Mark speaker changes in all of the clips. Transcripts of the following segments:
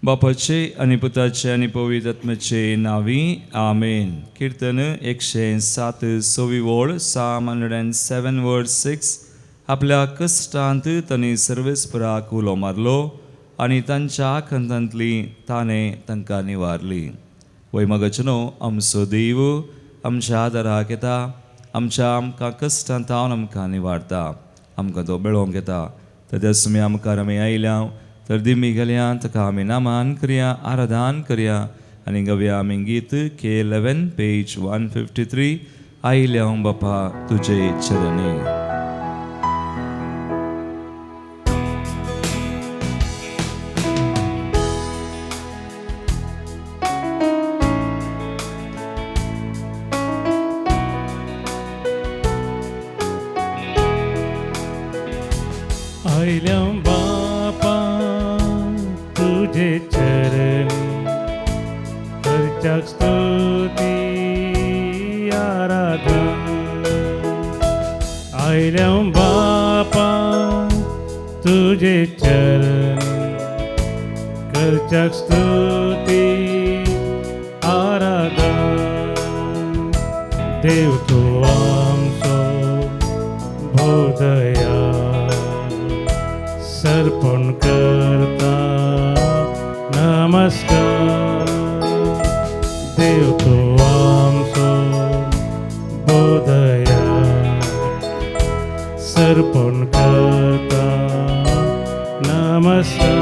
Speaker 1: बापाचे आनी पुताचे आनी पवित्र आत्म्याचे नांवी आमेन. किर्तन 107 सवी वळ, Psalm 107 verse 6. आपल्या कश्टांत तांणी सर्वेस्पराक उलो मारलो आनी तांच्या आकांतांतली ताणें तांकां निवारली. वय मगचनो आमचो देव आमच्या आदाराक येता, आमच्या आमकां कश्टांत हांव आमकां निवारता, आमकां तो मेळोवंक येता. तर त्या सुम्या मुखार आमी आयल्या तर दिमी गेल्या ताका आमी नामान करया, आराधन करया आनी गवया आमी गीत K11 page 153. आयल्या हांव बापा तुजे चरणी.
Speaker 2: आयल्या बापा तुझे चरणी करच्याक स्तुती आराधना. आयल्या बापा तुझे चरणी करच्याक स्तुती आराधना. देव तूं आमचो भोदया सर्पण करता नमस्कार. देव तूं आमचो बोधया सर्पण करता नमस्कार.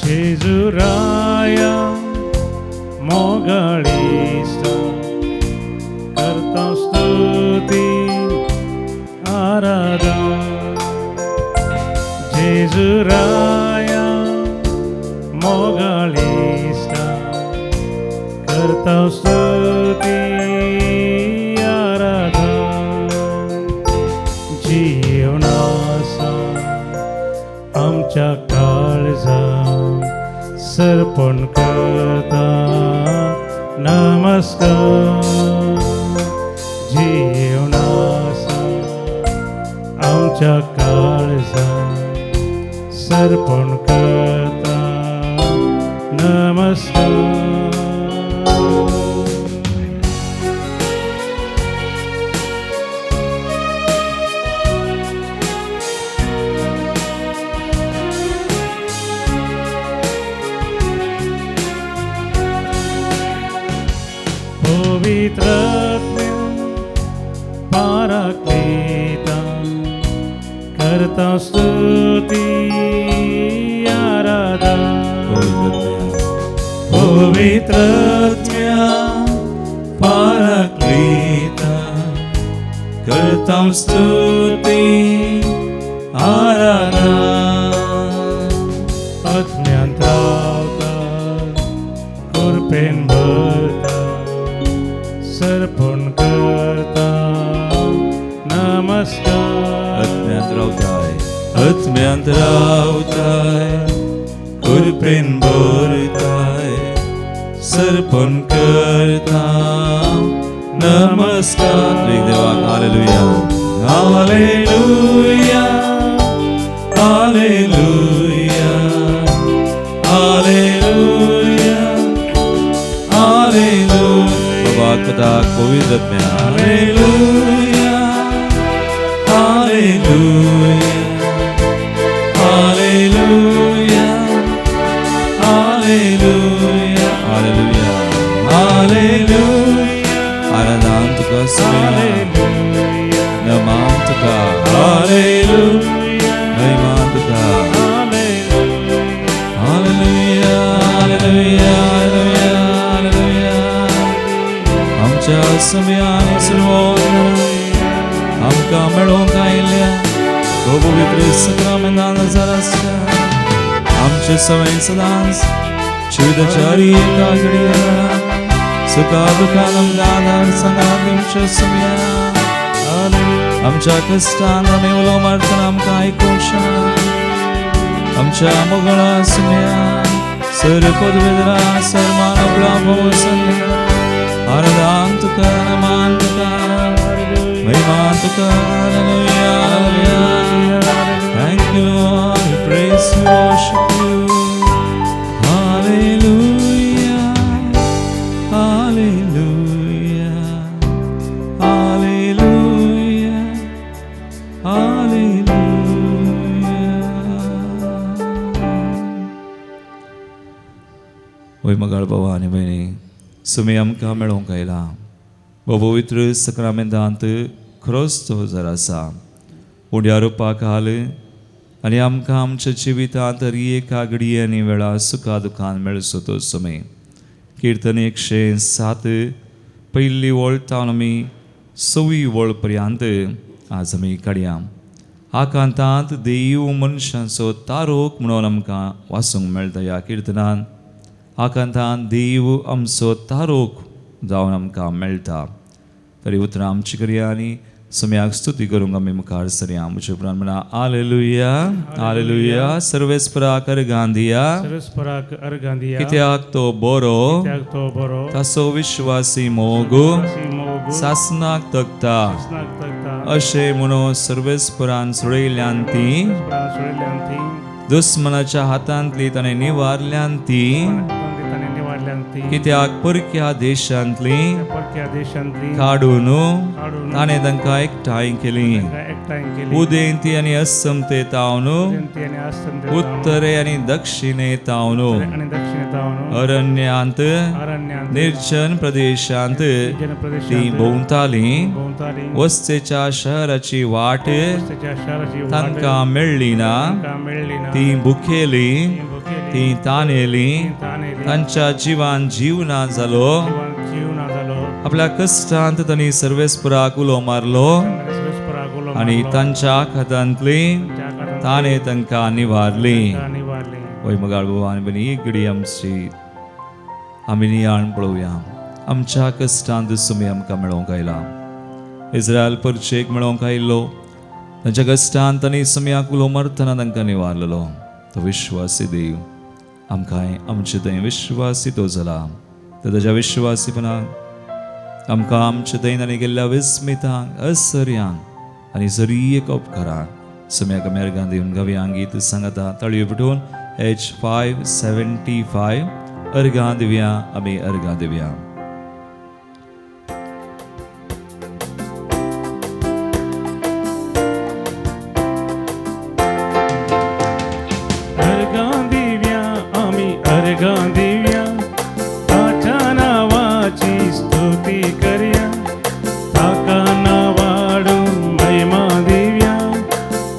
Speaker 2: जेजुराया मोगाळिस्ता करता स्तुती आराधना. जेजुराया मोगाळिस्ता करता स्तुती आराधना. जीवनासा आमच्या काळजा सर्पण करता नमस्कार. जीवनासा आमच्या काळजा सर्पण करता नमस्कार. पवित्रात्म्या पाराक्लीता करता स्तुती आराधना.
Speaker 1: पवित्रात्म्या पाराक्लीता करता स्तुती आराधना.
Speaker 2: अज्ञान रावता कृपेन भरता सर्पण करता नमस्कार.
Speaker 1: अज्ञान रावताय, अज्ञान रावताय कृपेन भरताय सर्पण करता नमस्कार. देवाक hallelujah, hallelujah, hallelujah, hallelujah, hallelujah. बाबा पवित्र आत्म्या hallelujah, hallelujah, hallelujah, hallelujah, hallelujah, hallelujah. आराधना तुका सुम्या, नमान तुका, हालेलुया, महिमा तुका. हालेलुया, हालेलुया, हालेलुया. आमच्या सुम्यान सुरवोन आमकां मेळोवंक आयिल्ल्या पवित्र सक्रामेंतान आसच्या आमचे सवय सदांच जिविताचारी एका घडये सुखा दुखान आमकां आदार सांगात दिवच्या सुम्या. आमच्या कश्टान आमी उलो मारतना आमकां आयकूंक शकना. आमच्या मोगळा सुम्या सर पदवेदरा सरमान आराधन तुका मान तुका महिमा तुका. Hallelujah, hallelujah. Thank you, Lord. We praise you, worship you. Hallelujah, hallelujah, hallelujah, hallelujah. वय मगाळ बाबा आनी भयणी, सुमी आमकां मेळोवंक आयला. पवित्र सक्रामेंतांत खरोच तो जर आसा उड्या रुपाक हाल आनी आमकां आमच्या जिवितांत एका घडये आनी वेळा सुखा दुखान मेळचो तो सुमी. किर्तन 107 पयली वळ तावन आमी सवी वळ पर्यंत आज आमी काडया. आकांतांत देव मनशांचो तारोक म्हणून आमकां वाचूंक मेळटा. ह्या किर्तनान आकांतान देव आमचो तारोक जावन आमकां मेळटा. तरी उतरां आमची करया आनी सम्याक स्तुती करूंक आमी मुखार सरया. म्हजे उपरांत म्हणा हालेलुया, हालेलुया. सर्वेस्पराक अर्गां दिया,
Speaker 2: सर्वेस्पराक अर्गां दिया,
Speaker 1: कित्याक तो बरो,
Speaker 2: कित्याक तो बरो,
Speaker 1: ताचो विश्वासी मोग सासनाक तगता. अशें म्हणून सर्वेस्परान सोडयल्यान ती, दुस्मनाच्या हातांतली ताणें निवारल्यान ती, कित्याक परक्या देशांतली काडून ताणें तांकां एकठांय केली. उदेंती आनी असमते तावन, उत्तरे आनी दक्षिणे तावन, अरण्यांत निर्जन प्रदेशांत ती भोंवताली. वस्तेच्या शहराची वाट तांकां मेळ्ळी ना. ती भुकेली, ती तानेली, तांच्या जिवान जीव ना जालो. आपल्या कश्टांत तांणी सर्वेस्पराक उलो मारलो आनी तांच्या हातांतली ताणें तांकां निवारली. वय मगाळ बाबा आनी भयणी, एक घडी आमची आमी नियाळ पळोवया. आमच्या कश्टांत सुमी आमकां मेळोवंक आयला. इस्रायल परचेक मेळोवंक आयिल्लो. तांच्या कश्टांत तांणी सुमयाक उलो मारतना तांकां निवारलेलो. तो विश्वासी देव आमकांय आमचे थंय विश्वासी तो जाला. तर ताज्या विश्वासीपणाक आमकां आमचे थंय ताणें केल्ल्या विस्मितांक, असर्यांक आनी जरी एक उपकारांक सम्याक आमी अर्गां दिवन गावया. गीत सांगता ताळयो पेटोवन H575 अर्गां दिवया, आमी अर्गां दिवया.
Speaker 2: अर्गां दिव्या आमी अर्गां दिव्या, ताच्या नांवाची स्तुती करया, ताका नावाडून महिमा दिव्या,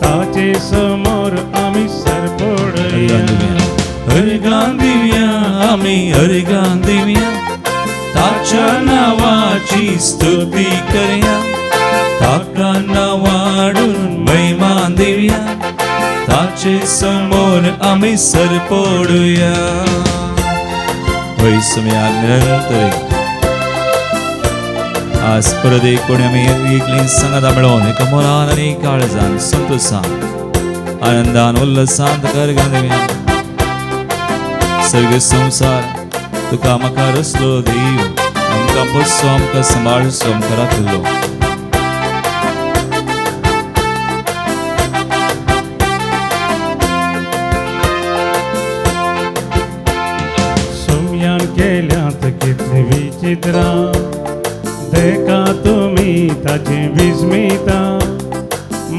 Speaker 2: ताचे समोर आमी सरपडया.
Speaker 1: अर्गां दिव्या आमी अर्गां दिव्या, ताच्या नांवाची स्तुती करया, ताका नावाडून महिमा दिव्या, ताचे समोर आमी सरपडुया. वय सम्याक निरंतर आज परत एक कोणी आमी एकली सांगाता मेळोवन एका मनान आनी काळजान संतोशान आनंदान उल्हासान ताका अर्गां दिवया. सर्ग संवसार तुका म्हाका रचलो देव, आमकां पोसचो, आमकां सांबाळचो, आमकां राखलो.
Speaker 2: सोम्यान केल्यात कितली विचित्रां, देखा तुमी ताची विस्मिता,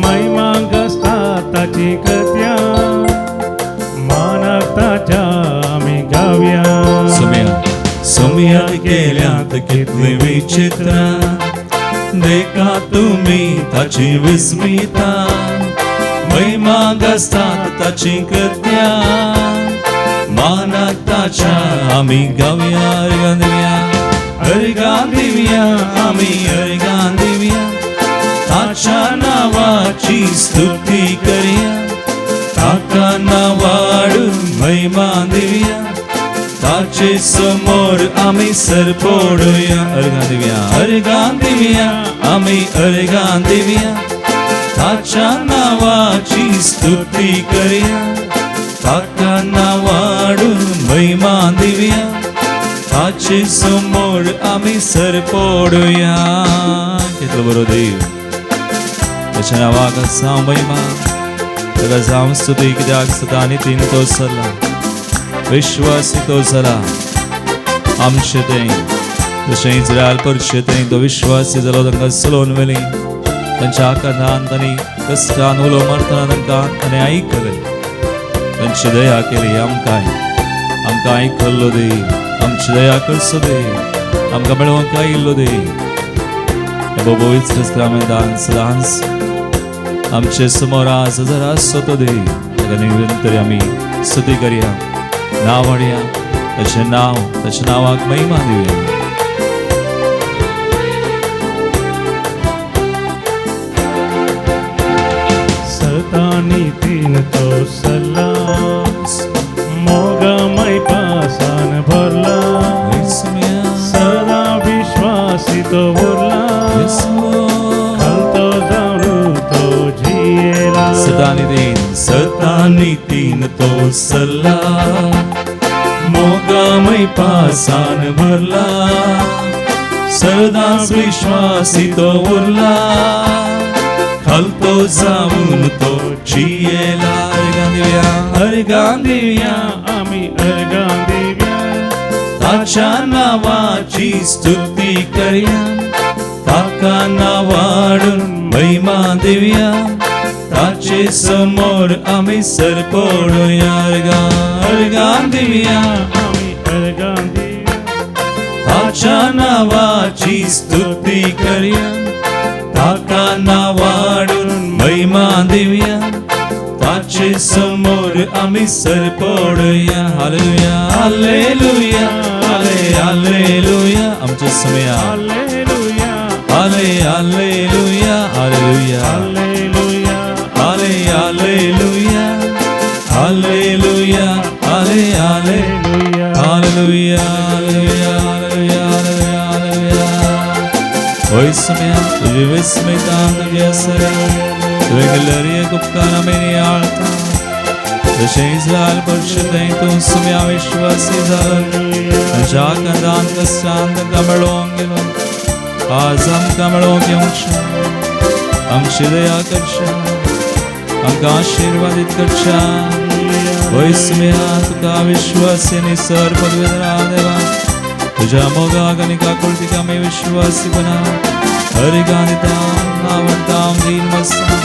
Speaker 2: महिमा गाजता ताची कथ्या, मानाक ताच्या आमी गावया.
Speaker 1: सोम्यान केल्यात कितली विचित्रां, देखा तुमी ताची विस्मिता, महिमा गाजता ताची कृत्या, मानाक ताच्या आमी गावया. अर्गां दिवया, अर्गां दिवया आमी अर्गां दिवया, ताच्या नांवाची स्तुती करया, ताका नावाडून महिमा दिवया, ताचे समोर आमी सरपडुया. अर्गां दिवया, अर्गां दिवया आमी अर्गां दिवया, ताच्या नांवाची स्तुती करया, ताका नावाडून महिमा ताचे समोर आमी सर पडुया. कितलो बरो देव, ताच्या नांवाक जावं महिमा, ताका जावं स्तुती, कित्याक सदां नितीन तो चल्ला, विश्वासी तो जाला. आमचे तें जशें इस्रायल परशे तें तो विश्वासी जालो, तांकां चलोवन व्हेली, तांच्या आकांतान तांणी कश्टान उलो मारतना तांकां ताणें आयकलें, तांची दया केली. आमकांय आमकां आयकल्लो देव, आमची दया करचो देव, आमकां मेळोवंक आयिल्लो देव. पवित्र साक्रामेंतान सदांच आमचे समोर आज जर आसचो तो देव, ताका निरंतर आमी स्तुती करया, नांव हाडया, ताचें नांव, ताच्या नांवाक महिमा दिवया.
Speaker 2: सतानी तीन तो सल्ला, मोगामय पासान भरला, सदा विश्वासी तो उरला, खालतो जाणू तो जियेला.
Speaker 1: सतानी तीन तो सल्ला, मोगामय पासान भरला, सदांच विश्वासी तो उरला, खालतो जाऊन तो जियेला. अर्घां दिवया,
Speaker 2: आमी अर्घां दिवया,
Speaker 1: ताच्या नांवाची स्तुती करया, ताका नांवाडून महिमा दिवया, ताचे समोर आमी सर पडुया. अर्घां अर्घां दिवया,
Speaker 2: आमी अर्घां दिवया,
Speaker 1: ताच्या नांवाची स्तुती करया, ताका नांवाडून महिमा दिवया, ताचे समोर आमी सर पडुया. हालेलुया, हालेलुया, हालेलुया. आमचे समया
Speaker 2: हालेलुया,
Speaker 1: हाले हालेलुया, हालेलुया,
Speaker 2: हालेलुया,
Speaker 1: हाले हालेलुया, हालेलुया, हाले हालेलुया, हालेलुया, हालेलुया, हालेलुया. होय समया, तुजी विस्मयतान तुजी आसरे, तुवें केल्ले एक उपकार आमी नियाळता. जशें इस्रायल परशुतें तूं समया विश्वासी जालो, तांच्या आकांतान कश्टान तांकां मेळोवंक गेलो, आज आमकां मेळोवंक येवचें, आमची दया करच्या, आमकां आशिर्वादीत करच्या. होय समया, तुका विश्वासी आनी सर पदवेदरा देवा, तुज्या मोगाक आनी काकुळतीक आमी विश्वासी बना. अर्घां दिता, नांव दीन बसता.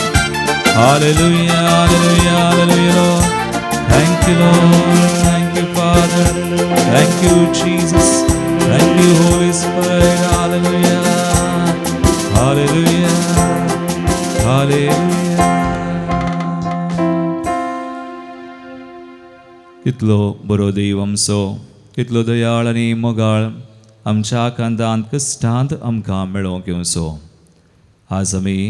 Speaker 1: Hallelujah, hallelujah, hallelujah, Lord. Thank you, Lord. Thank you, Father. Thank you, Jesus. Thank you, Holy Spirit. Hallelujah, hallelujah, hallelujah. कितलो बरो देव आमचो, कितलो दयाळ आनी मोगाळ आमच्या आकांतांत कश्टांत आमकां मेळोवंक येवचो. आज आमी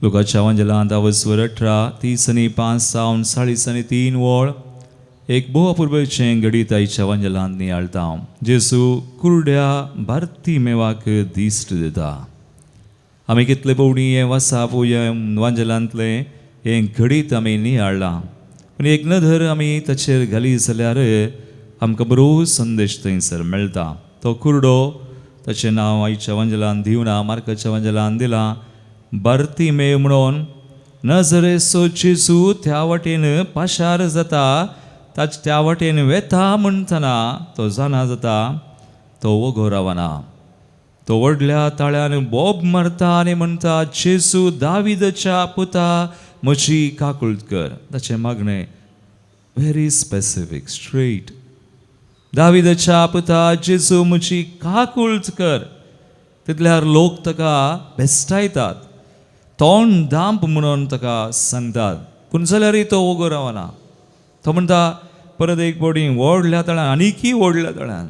Speaker 1: लुकाच्या वंजलांत आवसवर 18 30 आनी 5 सावन 40 आनी 3 वळ एक भोव अपुरबायेचें घडीत आयच्या वंजलांत नियाळता. जेजू कुरड्या बार्तीमेवाक दिश्ट दिता. आमी कितले पवणी हें वासाप हें वांजलांतलें हें घडीत आमी नियाळ्ळां, पूण एक नदर आमी ताचेर घाली जाल्यार आमकां बरो संदेश थंयसर मेळटा. तो कुरडो, ताचें नांव आयच्या वंजलान दिवना, मार्काच्या वंजलान दिलां, बार्तीमेव म्हणून. नजरेचो जेजू त्या वाटेन पाशार जाता, ताचे त्या वाटेन वेता म्हणटना तो जाणा जाता, तो वगो रावना. तो व्हडल्या ताळ्यान बोब मारता आनी म्हणटा, जेजू दाविदाच्या पुता, म्हजी काकुळट कर. ताचें मागणें व्हेरी स्पेसिफीक, स्ट्रेट. दाविदाच्या पुता जेजू म्हजी काकुळट कर. तितल्यार लोक ताका बेस्टायतात, तोंड दांप म्हणून ताका सांगतात, पूण जाल्यारय तो वगो रावना. तो म्हणटा परत एक फावटी व्हडल्या तळ्यान, आनीकय व्हडल्या तळ्यान,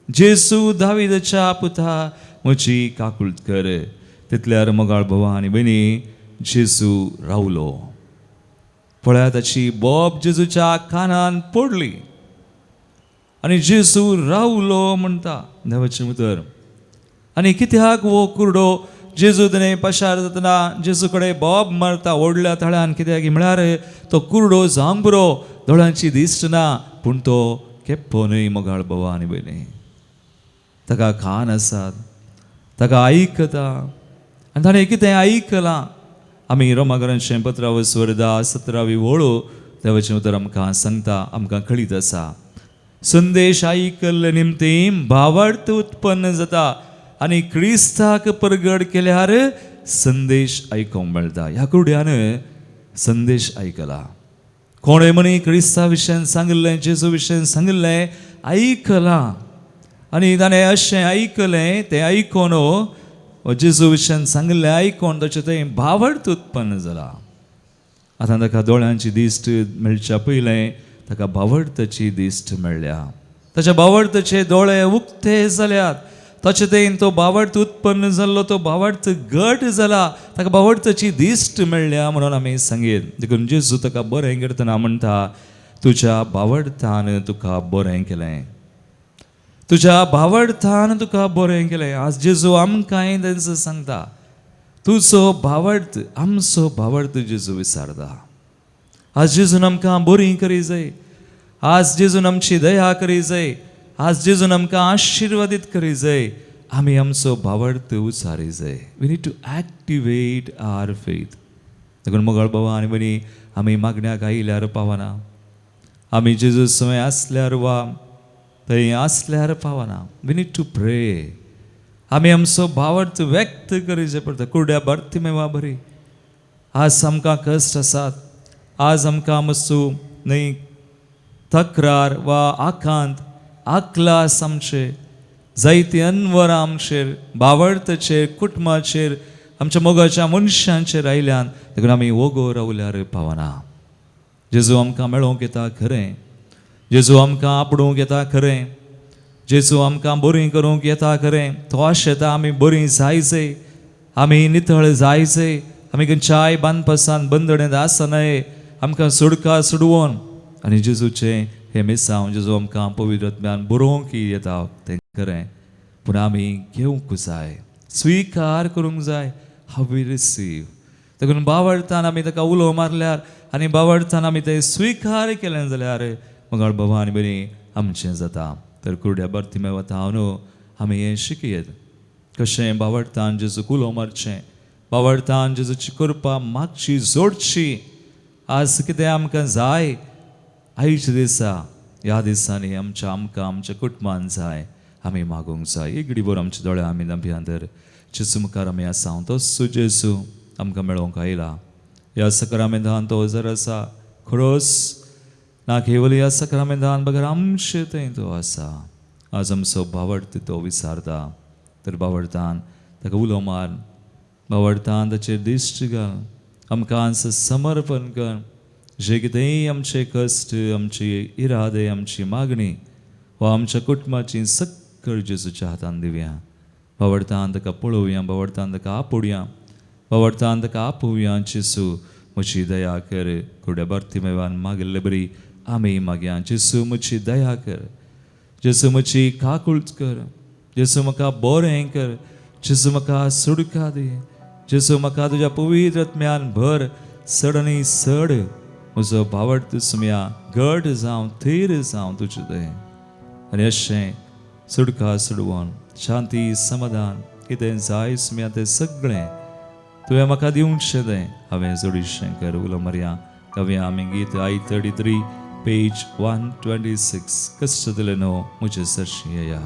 Speaker 1: जेजू दाविदाच्या पुता म्हजी काकुळट कर. तितल्यार मोगाळ भावा आनी भयणी, जेजू रावलो. पळया, ताची बोब जेजूच्या कानान पडली आनी जेजू रावलो म्हणटा देवाचें उतर. आनी कित्याक हो कुरडो जेजू तेणें पाशार जातना जेजू कडेन बोब मारता व्हडल्या ताळ्यान, कित्याक म्हळ्यार तो कुरडो जावंक पुरो, दोळ्यांची दिश्ट ना, पूण तो केप्पो न्हय. मोगाळ भावा आनी भयणी, ताका कान आसात, ताका आयकता आनी ताणें कितें आयकलां. आमी रोमाकरांचें पत्राव स्वर्दा 17वी वळू देवाचें उतर आमकां सांगता, आमकां कळीत आसा. संदेश आयकल्ले निमतीं भावार्थ उत्पन्न जाता आनी क्रिस्ताक परगट केल्यार संदेश आयकूंक मेळटा. ह्या कुड्यान संदेश आयकला. कोणें म्हणी क्रिस्ता विशयान सांगिल्लें, जेजू विशयान सांगिल्लें आयकलां आनी ताणें अशें आयकलें, तें आयकून जेजू विशयान सांगिल्लें आयकून ताचें थंय भावार्थ उत्पन्न जाला. आतां ताका दोळ्यांची दिश्ट मेळच्या पयलें ताका भावार्थाची दिश्ट मेळ्ळ्या. ताच्या भावार्थाचे दोळे उक्ते जाल्यात. ताचे थंय तो भावार्थ उत्पन्न जाल्लो, तो भावार्थ घट जाला, ताका भावार्थाची दिश्ट मेळ्ळ्या म्हणून आमी सांगीत. देखून जेजू ताका बरें करतना म्हणटा, तुज्या भावार्थान तुका बरें केलें, तुज्या भावार्थान तुका बरें केलें. आज जेजू आमकांय तेंच सांगता, तुजो भावार्थ, आमचो भावार्थ जेजू विचारता. आज जेजून आमकां बरी करी जाय, आज जेजून आमची दया करी जाय, आज जेजून आमकां आशिर्वादीत करी जाय. आमी आमचो भावार्थ उचारी जाय. We need to activate our faith. देखून मोगाळ बाबा आनी भयणी, आमी मागण्याक आयल्यार पावना, आमी जेजू समय आसल्यार वा थंय आसल्यार पावना. We need to pray. आमी आमचो भावार्थ व्यक्त करी जाय पडटा. कुड्या बार्तिमेवा बरी आज आमकां कश्ट आसात, आज आमकां मातसो न्हय तक्रार वा आकांत आकलास आमचे जायती अनवरां आमचेर, भावार्थाचेर, कुटुंबाचेर, आमच्या मोगाच्या मनशांचेर आयल्यान. देखून आमी वोगो रावल्यार पावना. जेजू आमकां मेळोवंक येता खरें, जेजू आमकां आपडूंक येता खरें, जेजू आमकां बरीं करूंक येता खरें. तो आशेता आमी बरीं जायचे, आमी नितळ जायचे, आमी खंयच्याय बांदपासान बंदणेंत आसनाय, आमकां सुडका सुडवून. आनी जेजूचें हें मिसांव जेजू आमकां पवित्र आत्म्यान बरोवंक येता तें खरें, पूण आमी घेवंक जाय, स्विकार करूंक जाय. How we receive. देखून बावडतान आमी ताका उलो मारल्यार आनी बावडतान आमी तें स्विकार केलें जाल्यार मगाळ बाबा आनी बरी आमचें जाता. तर कुरड्या बार्तिमेवा वता न्हू आमी हें शिकयत कशें बावडतान जेजूक उलो मारचें, बावडतान जेजूची कृपा मागची, जोडची. आज कितें आमकां जाय आयच्या दिसा, ह्या दिसांनी आमच्या आमकां आमच्या कुटुंबान जाय, आमी मागूंक जाय. एक घडी भर आमच्या दोळ्या आमी दांपयांतर जेजू मुखार आमी आसा. तोच जेजू आमकां मेळोवंक आयला. ह्या सकरामेंतान तो हजर आसा खरोच ना केवल ह्या सकरामेंतान बगर आमचे थंय तो आसा. आज आमचो भावार्थ तो विचारता. तर भावार्थान ताका उलो मार, भावार्थान ताचेर दिश्ट घाल, आमकां समर्पण कर. जे कितेंय आमचे कश्ट, आमचे इरादे, आमची मागणी वा आमच्या कुटुंबाची सक्कळ जेजूच्या हातान दिवया. भावार्थान ताका पळोवया, भावार्थान ताका आपोवया, भावार्थान ताका आपोवया. जेजू म्हजी दया कर. कुड्या बार्तिमेवान मागिल्ले बरी आमी मागया, जेजू म्हजी दया कर, जेजू म्हजी काकूळट कर, जेजू म्हाका बरें कर, जेजू म्हाका सुडका दी, जेजू म्हाका तुज्या पवित्र आत्म्यान भर. सड आनी सड म्हजो भावार्थ सुमया घट जावं, थीर जावं तुजें तें. आनी अशें सुडका सुडवून शांती समाधान कितें जाय सुमया तें सगळें तुवें म्हाका दिवचें तें हांवें जोडीशें कर. उलो मारया कवया आमी गीत I 33 page 126. कश्ट दिलें न्हू म्हजे सरशी येया.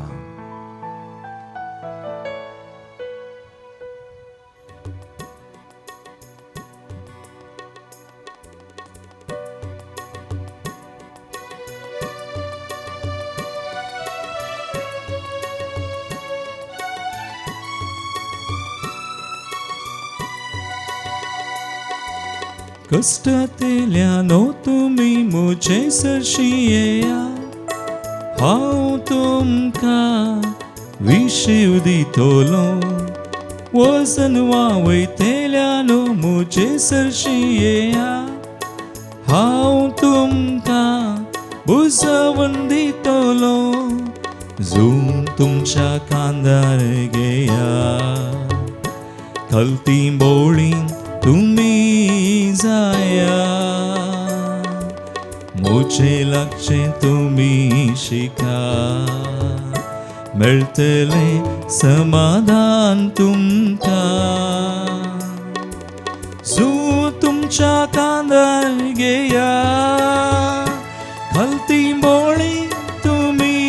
Speaker 1: कश्टांतल्यानो तुमी म्हजे सरशी येया, हांव तुमकां विशीव दितलो. वजन वावयतल्यानो म्हजे सरशी येया, हांव तुमकां बुजवण दितलो. जून तुमच्या खांदार घेया, खलती बोळी तुमी जाया, म्हजे लागचें तुमी शिका. मेळटलें समाधान तुमकां जू तुमच्या कांदार घेया घालती बोळी तुमी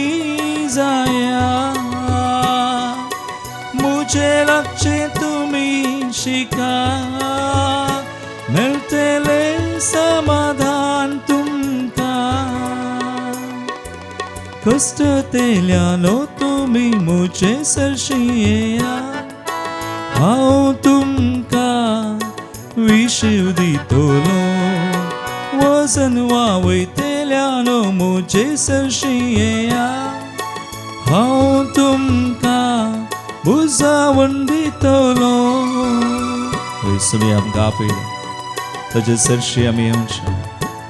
Speaker 1: जाया मुझे लागचे तुमी शिका मेळटलें समाधान तुमकां कश्ट तेल्यानो तुमी मुझे सरशी येया हांव तुमकां विशीव दितलो वजन वावयतल्यानो मुझे सरशी येया हांव तुमकां भुजावण दितलो. तुमी आमकां आपयलें ताजे सरशी आमी येवचे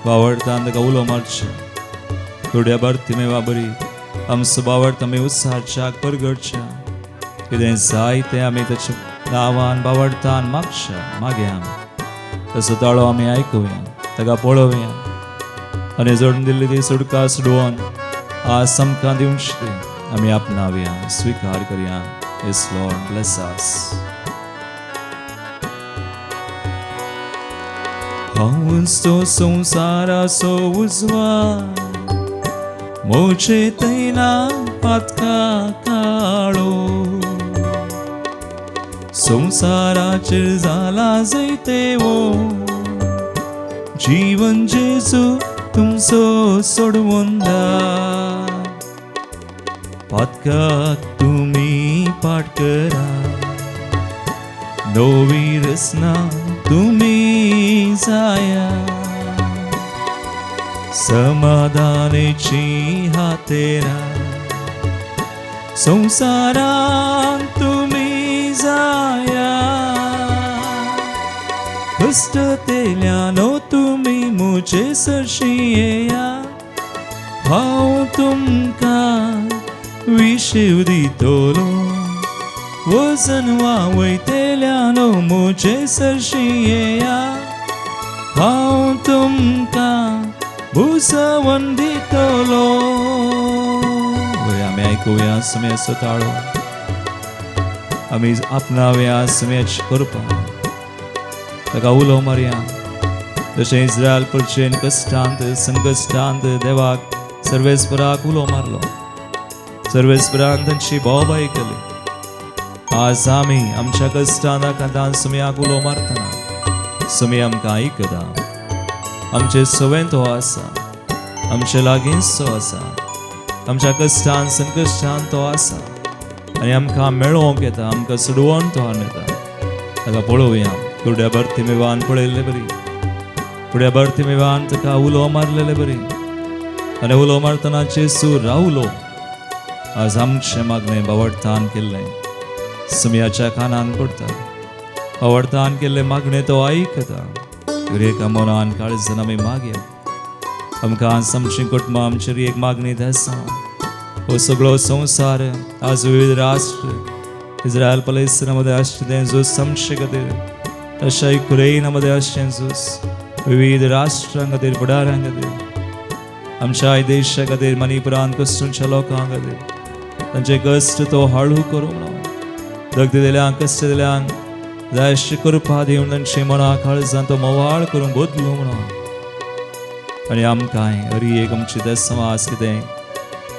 Speaker 1: बावडतान ताका उलो मारचें थोड्या बारती बरी आमचो बावडत आमी उत्साहाच्या परगटच्या कितें जाय तें आमी ताच्या नांवान बावडतान मागच्या मागया तसो ताळो आमी आयकुया ताका पळोवया आनी जोडून दिल्ली ती सुटका सुडोवन आज आमकां दिवची ती आमी आपणावया स्विकार करया. Yes Lord, bless us. हांवच तो संवसाराचो उजवाड मोचे तैना पातका काळो संवसाराचेर जाला जैतेवो जीवन जेजू तुमचो सोडवंदार पातकाक तुमी पाठ करा नवी रचना तुमी जाया समाधानाची हातेरा संवसारांत तुमी जाया कश्ट तेल्यानो तुमी मुझे सरशी येया हांव तुमकां विशीव दितलो वजन वावयतल्यानो मुझे सरशी येया हांव तुमकां भुजवण दितलो. आमी आयकुया सुम्याचो ताळो आमी आपणावया सुम्याची करपा ताका उलो मारया जशें इस्रायल परचेन कश्टांत संकश्टांत देवाक सर्वेस्पराक उलो मारलो सर्वेस्परान तांची बोबाय केली. आज आमी आमच्या कश्टांत आकांतान सुम्याक उलो मारतना सुमी आमकां आयकता. आमचे सवें तो आसा आमचे लागींच तो आसा आमच्या कश्टान संकश्टान तो आसा आनी आमकां मेळोवंक येता आमकां सोडोवन तो हाडून येता. ताका पळोवया कुड्या भरती पळयल्ले बरी कुड्या भरती ताका उलो मारलेले बरी आनी उलो मारतना जेजू रावलो. आज आमचें मागणें बावडतान केल्लें सुमयाच्या कानान पडटा बावडतान केल्लें मागणें तो आयकता. एका मनान काळजान आमी मागया आमकां आज आमची कुटुंबां आमचेर एक मागणी आसा. हो सगळो संवसार आज विविध राष्ट्र इस्रायल पलेस्तीना मध्ये आसचें तें झूज आमचे खातीर रशिया युक्रेना मध्ये आसचें झूज विविध राष्ट्रां खातीर फुडारां खातीर आमच्या देशा खातीर मणिपुरांत कश्टूंच्या लोकां खातीर तांचे कश्ट तो हाळू करूं म्हणून दग्ध दिल्यांक कश्ट दिल्यांक जायशी कृपा दिवन तांचे मनां काळजान तो मोवाळ करूंक बदलू म्हणून आनी आमकांय हरी एक आमची देसमाज कितें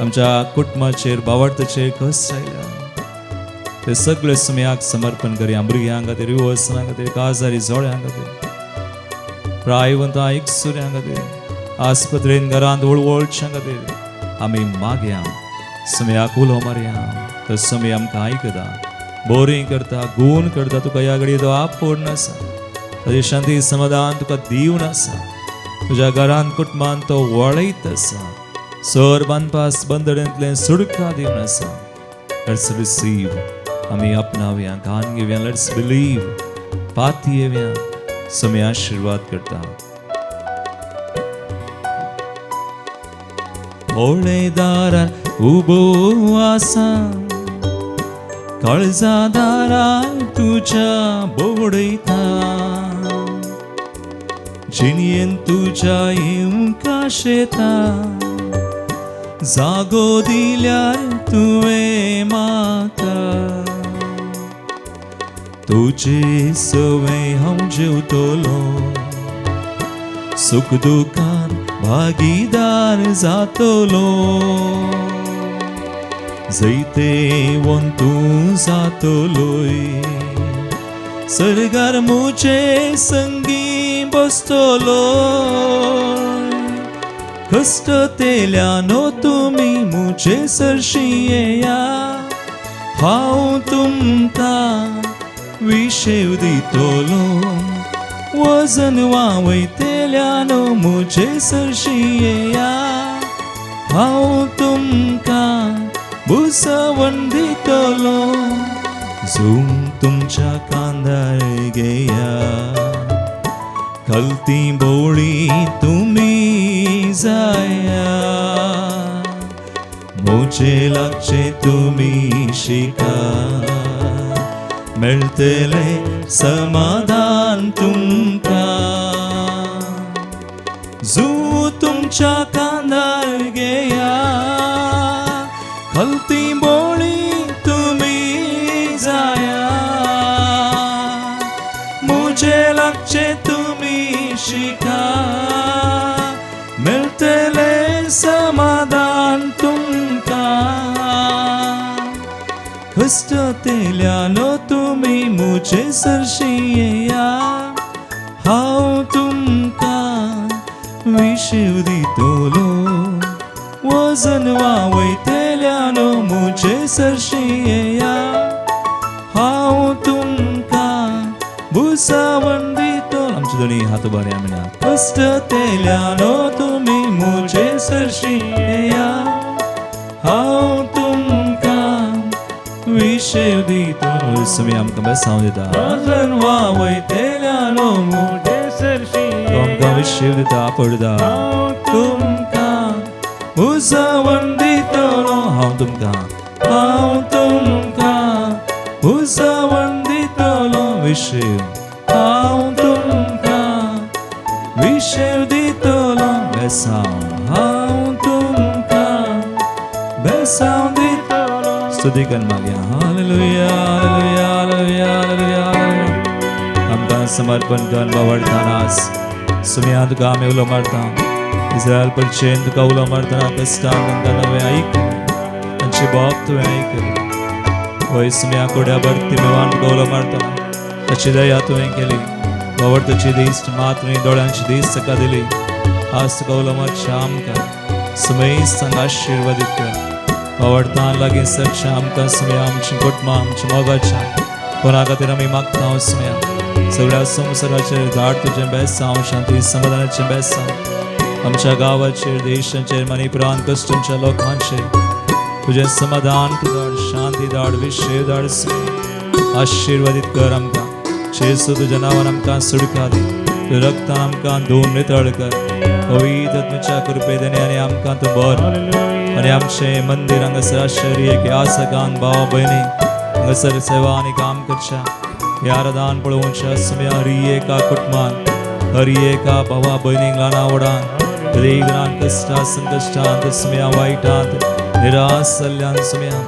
Speaker 1: आमच्या कुटुंबाचेर बावडताचेर कश्ट आयल्या ते सगळे सुम्याक समर्पण करया. भुरग्यां खातीर युवसनां खातीर काजारी जोड्यां खातीर प्रायवंतां एकसुऱ्यां खातीर आस्पत्रेन घरांत वळवळच्या खातीर आमी मागया सुम्याक उलो मारया. तर सुमी आमकां आयकता बोरीं करता गूण करता. तुका ह्या घडये तो आपोवन आसा ताजी शांती समाधान तुका दिवन आसा तुज्या घरांत कुटुंबान तो वळयत आसा सर बांदपास बंदडेंतलें सुडका दिवन आसा. Let's receive आमी आपणावया कान घेवया. Let's believe पातयेवया सुमी आशिर्वाद करता. होळे दारार उबो आसा काळजा दारार तुज्या बोडयता जिणयेन तुज्या येवंक आशेता जागो दिल्यार तुवें म्हाका तुजे सवें हांव जेवतलो सुख दुखान भागीदार जातलो जैतेवंत तूं जातलोय सर्गार मुजे संगी बसतलो कश्टतेल्यानो तुमी मुजे सरशी येया हांव तुमकां विशेव दितलो वजन वावयतेल्यानो मुजे सरशी येया हांव तुमकां भुसवण दितलो झूम तुमच्या कांदार घेया कलती बोळी तुमी जाया मोजे लागचे तुमी शिका मेळटले समाधान तुमकां जू तुमच्या कांदार घेया कलती बोळी तुमी जाया मुझे लागचे तुमी शिका मेळटले समाधान तुमकां कश्टतेल्यानो तुमी मुजे सरशी येया हांव तुमकां विशेव दितलो वजन वावयतेल्यानो मुजे सरशी येया हांव तुमकां भुसावण दितलो. आमचे दोनी हात उबारया म्हणा कश्टतेल्यानो तुमी मुजे सरशी येया हांव तुमकां विशेव दितलो. सुमी आमकां बेसांव दिता वजन वावयतेल्यानो
Speaker 2: मुजे सरशी
Speaker 1: आमकां विशेव दिता पडदा
Speaker 2: हांव
Speaker 1: तुमकां भुसावण दितलो हांव तुमकां हांव तुमकां भुसावण दितलो विशेव हांव तुमकां विशेव दितलो बेसांव हांव तुमकां बेसांव दितलो. स्तुती कर मागया. हालेलुया हालेलुया हालेलुया हालेलुया. आमकां समर्पण कर बावडतानास सुमया तुका आमी उलो मारता इस्रायल परचेन तुका उलो मारतना कश्टान तांकां नवें आयकलें तांचे बाप तुवें आयकलें वय सुमया कोड्या भरती मेवान तुका उलो मारतना ताची दया तुवें केली बावडताची दिश्ट मात न्ही दोळ्यांची दिश्ट ताका दिली. आज तुका उलो मारच्या आमकां सुमेस तांकां आशिर्वादीत कर बावडतान लागीं सरच्या आमकां सुमया आमची कुटुंबां आमच्या मोगाच्या कोणा खातीर आमी मागता सुमया सगळ्या संवसाराचेर धाड तुजें बेसांव शांती समाधानाचें बेसांव आमच्या गांवाचेर देशाचेर मनी प्रांत कश्टांच्या लोकांचेर तुजें समाधान तूं धाड शांती धाड विशेव धाड सुमया आशिर्वादीत कर आमकां जेजू तुज्या नांवान आमकां सुटका दी तुज्या रक्तान आमकां धुवन नितळ कर पवित्र तुमच्या कृपेन आनी आमकां तूं बर आनी आमचें मंदिर हांगासर आश्चर्य एक आसकान भाव भयणी हांगासर सेवा आनी काम करच्या ह्या आराधन पळोवच्या सुमया हरी एका कुटुंबान हरी एका भावा भयणीक ल्हाना व्हडान दरिद्रान कश्टां संकश्टांत सुमया वायटांत निराश जाल्ल्यान सुमया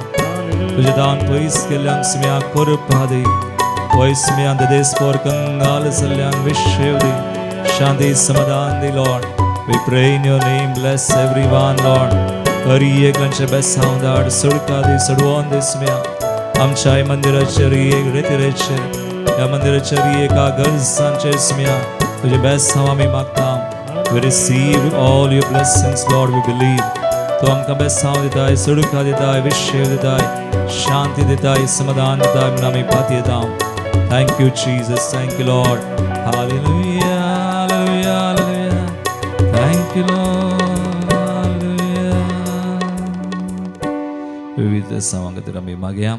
Speaker 1: तुजें दान पयस केल्ल्यान सुमया कृपा दी वय सुमया देश पोर कंगाल जाल्ल्यान विशेव दी शांती समाधान दी. Lord we pray in your name, bless everyone Lord. Hari एकलांचे बेसांव धाड सुडका दी सडवोन दी सुमया आमच्या मंदिराचेर एक रेतिरेचेर ह्या मंदिराचेर एका गरजांचेर सुमया तुजें बेसांव आमी मागता. We receive all your blessings, Lord, we believe. तूं आमकां बेसांव दिताय सुडका दिताय विशेव दिताय शांती दिताय समाधान दिताय म्हणून आमी पातयेता. Thank you Jesus, thank you Lord. Hallelujah hallelujah hallelujah. Thank you Lord. Hallelujah. विविध सावां खातीर आमी मागया.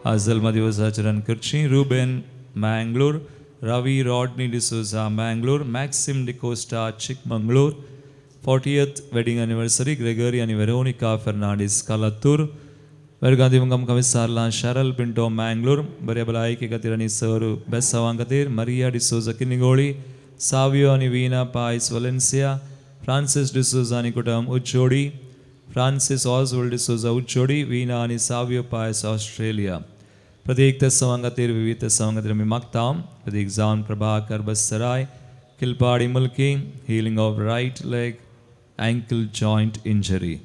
Speaker 1: आज जल्मदिवस आचरण करची Ruben Mangalore, Ravi Rodney D'Souza Mangalore, Maxim D'Costa Chikmagalur, 40th wedding anniversary Gregory आनी वेरोनिका फेर्नांडीस कालातूर, वेरगांधी आमकां विसारलां शरल पिंटो मँगलोर, बऱ्या भलायके खातीर आनी सर बेसावां खातीर मरिया डिसोजा किनिगोळी, सावियो आनी वीना पायस वलेन्सिया, फ्रांसीस डिसोजा आनी कुटुंब उच्चोडी, फ्रांसीस ऑजवल्ड डिसोजा उच्चोडी, वीना आनी सावियो पायस ऑस्ट्रेलिया. प्रत्येक तसवां खातीर विविध तसवां खातीर आमी मागता. प्रत्येक जावन Prabhakar Bassaray Kilpadi Mulki, healing of right leg ankle joint injury.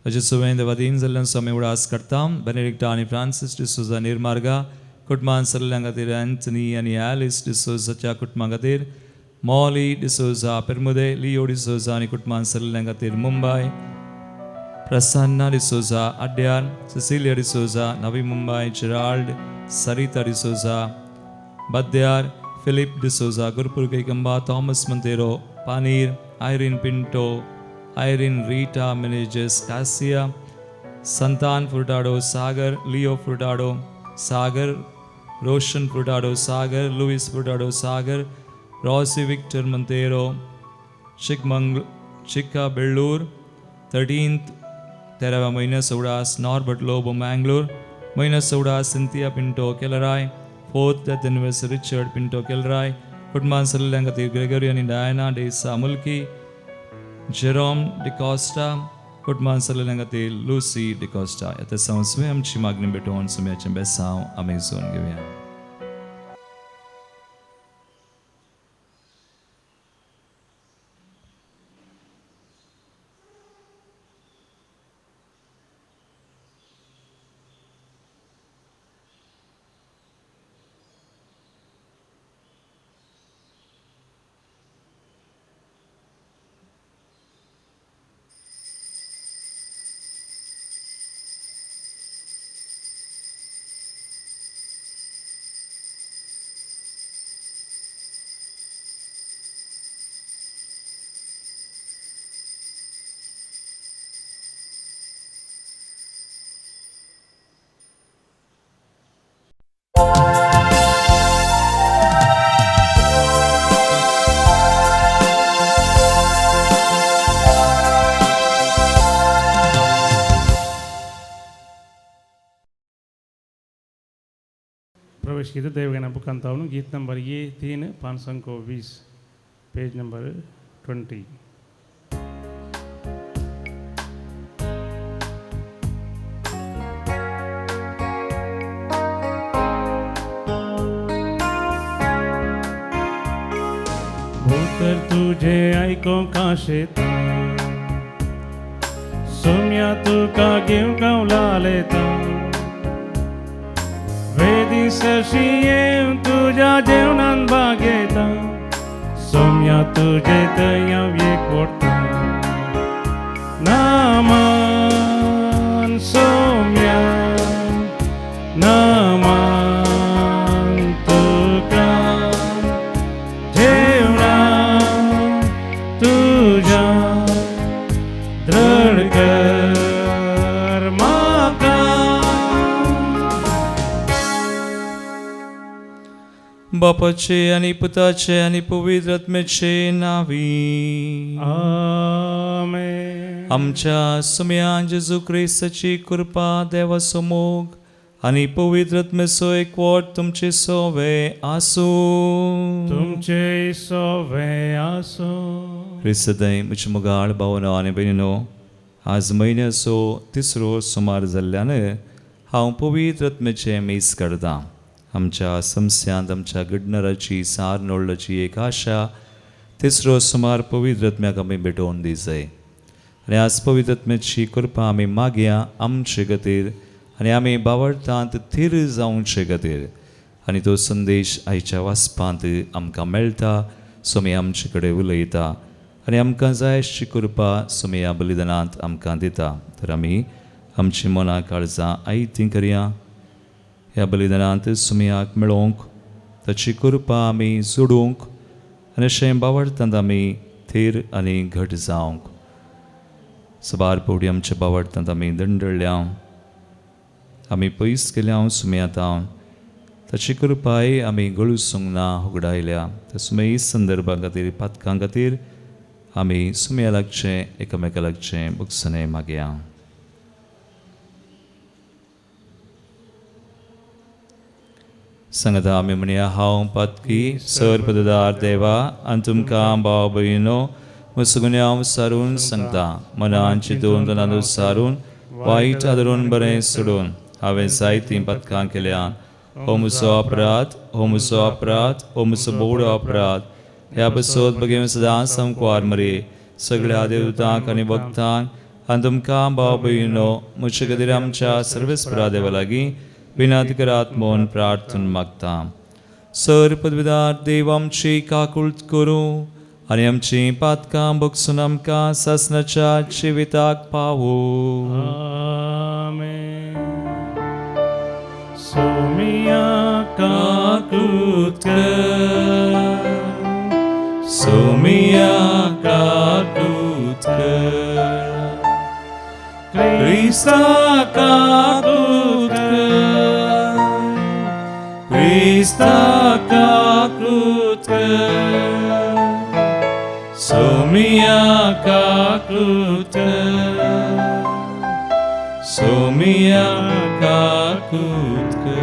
Speaker 1: अशें सुवें देवादीन जाल्ल्यान स्वामी उडास करता. बेनेडिक्टा आनी फ्रांसीस डिसोजा निर्मार्गा कुटुंबान सरल्या खातीर, अँथनी आनी एलिस डिसोजाच्या कुटुंबा खातीर, मॉली डिसोजा पेरमुदे, लिओ डिसोजा आनी कुटुंबान सरल्या खातीर Mumbai, Prasanna D'Souza Adyar, Cecilia D'Souza Navi Mumbai, Gerald Sarita D'Souza Badyar, Philip D'Souza Gurpur Kaikamba, Thomas Monteiro Panir, Irene Pinto, Irene Rita Menezes Cassia, Santan Furtado Sagar, Leo Furtado Sagar, Roshan Furtado Sagar, Louis Furtado Sagar, Rosy Victor Monteiro Chikmagalur Chikkabellur, 13th तेराव्या म्हयन्या सवडास Norbert Lobo Mangalore, म्हयन्या सवडास Cynthia Pinto Kelrai, 4th death anniversary Richard Pinto Kelrai, कुटुंबान सरल्या खातीर Gregory आनी Diana Desa मुल्की, Jerome D'Costa, कुटुंबान सरल्या खातीर Lucy D'Costa. ह्या संवसवे आमची मागणी भेटोवन सुम्याचें बेसांव आमी जोन घेवया.
Speaker 2: प्रवेश गीत देवगण बुकांतावनु गीत नंबर ये 3 520 पेज नंबर 20. भूतर तुझे ऐको काशेता सोम्या तुका घेवंक लालेता वेदी सरशी येवन तुज्या जेवणान भागयता सोम्या तुजे थंय हांव एक वडटा नामान सोम्या नामान तुका जेवणान तुज्या दृढ कर म्हाका.
Speaker 1: बापाचे आनी पुताचे आनी पवित्र आत्म्याचे नावी
Speaker 2: आमेन.
Speaker 1: आमच्या सुम्या जेजू क्रिस्ताची कृपा, देवाचो मोग आनी पवित्र आत्म्याचो एकवट तुमचे सोवे आसूं.
Speaker 2: तुमचे सोवे आसूं.
Speaker 1: क्रिस्तदय म्हज्या मोगाळ भावनो आनी भयणीनो, आज म्हयन्याचो तिसरो सुमार जाल्ल्यान हांव पवित्र आत्म्याचें मीस करतां. आमच्या समस्यांत आमच्या घडणाराची सार नोळ्ळाची एक आशा तिसरो सुमार पवित्र आत्म्याक आमी भेटोवन दिसय. आनी आज पवित्र आत्म्याची कृपा आमी मागया आमचे खातीर आनी आमी बावडटांत थीर जावचे खातीर. आनी तो संदेश आयच्या वाचपांत आमकां मेळटा. सोमी आमचे कडेन उलयता आनी आमकां जाय अशी कृपा सोमी ह्या बलिदानांत आमकां दिता. तर आमी आमची मनां काळजां आयतीं करया. ह्या बलिदानांत सुमयाक मेळोवंक ताची कृपा आमी जोडूंक आनी अशें बावडटांत आमी थीर आनी घट जावंक. सबार पवडी आमच्या बावडटांत आमी दंडळ्या, आमी पयस केल्या सुमयातावन ताची कृपाय आमी गळसूंक ना होगडायल्या. त्या सुमय संदर्भा खातीर पातकां खातीर आमी सुमया लागचें एकामेका लागचें भोगसणें मागया. सांगता आमी म्हणया, हांव पातकी सर पददार देवा आनी तुमकां भाव भयणीनो म्हजो गुन्यांव सारून सांगता. मनान चिंतून तनांत सारून वायट आदरून बरें सोडून हांवें जायतीं पथकां केल्या. हो म्हजो अपराध, हो म्हजो अपराध, हो म्हजो बोवडो अपराध. ह्या पसत भगीन सदां समकुवार मरे सगळ्या देवतांक आनी भक्तांक आनी तुमकां भाव भयणो म्हजे खातीर आमच्या सर्वेस्परा देवा लागीं विनंती करात म्हूण प्रार्थना मागता. सर पदवीदार देव आमची काकूळट करूं आनी आमचीं पातकां भोगसून आमकां सासणाच्या जिविताक पावूं.
Speaker 2: आमेन. सोमिया काकूत कर,
Speaker 1: सोमिया काकूत कर, क्रिस्ता काकूत कर, क्रिस्ता काकूत कर, सोमिया काकूत कर, सोमिया काकूत कर.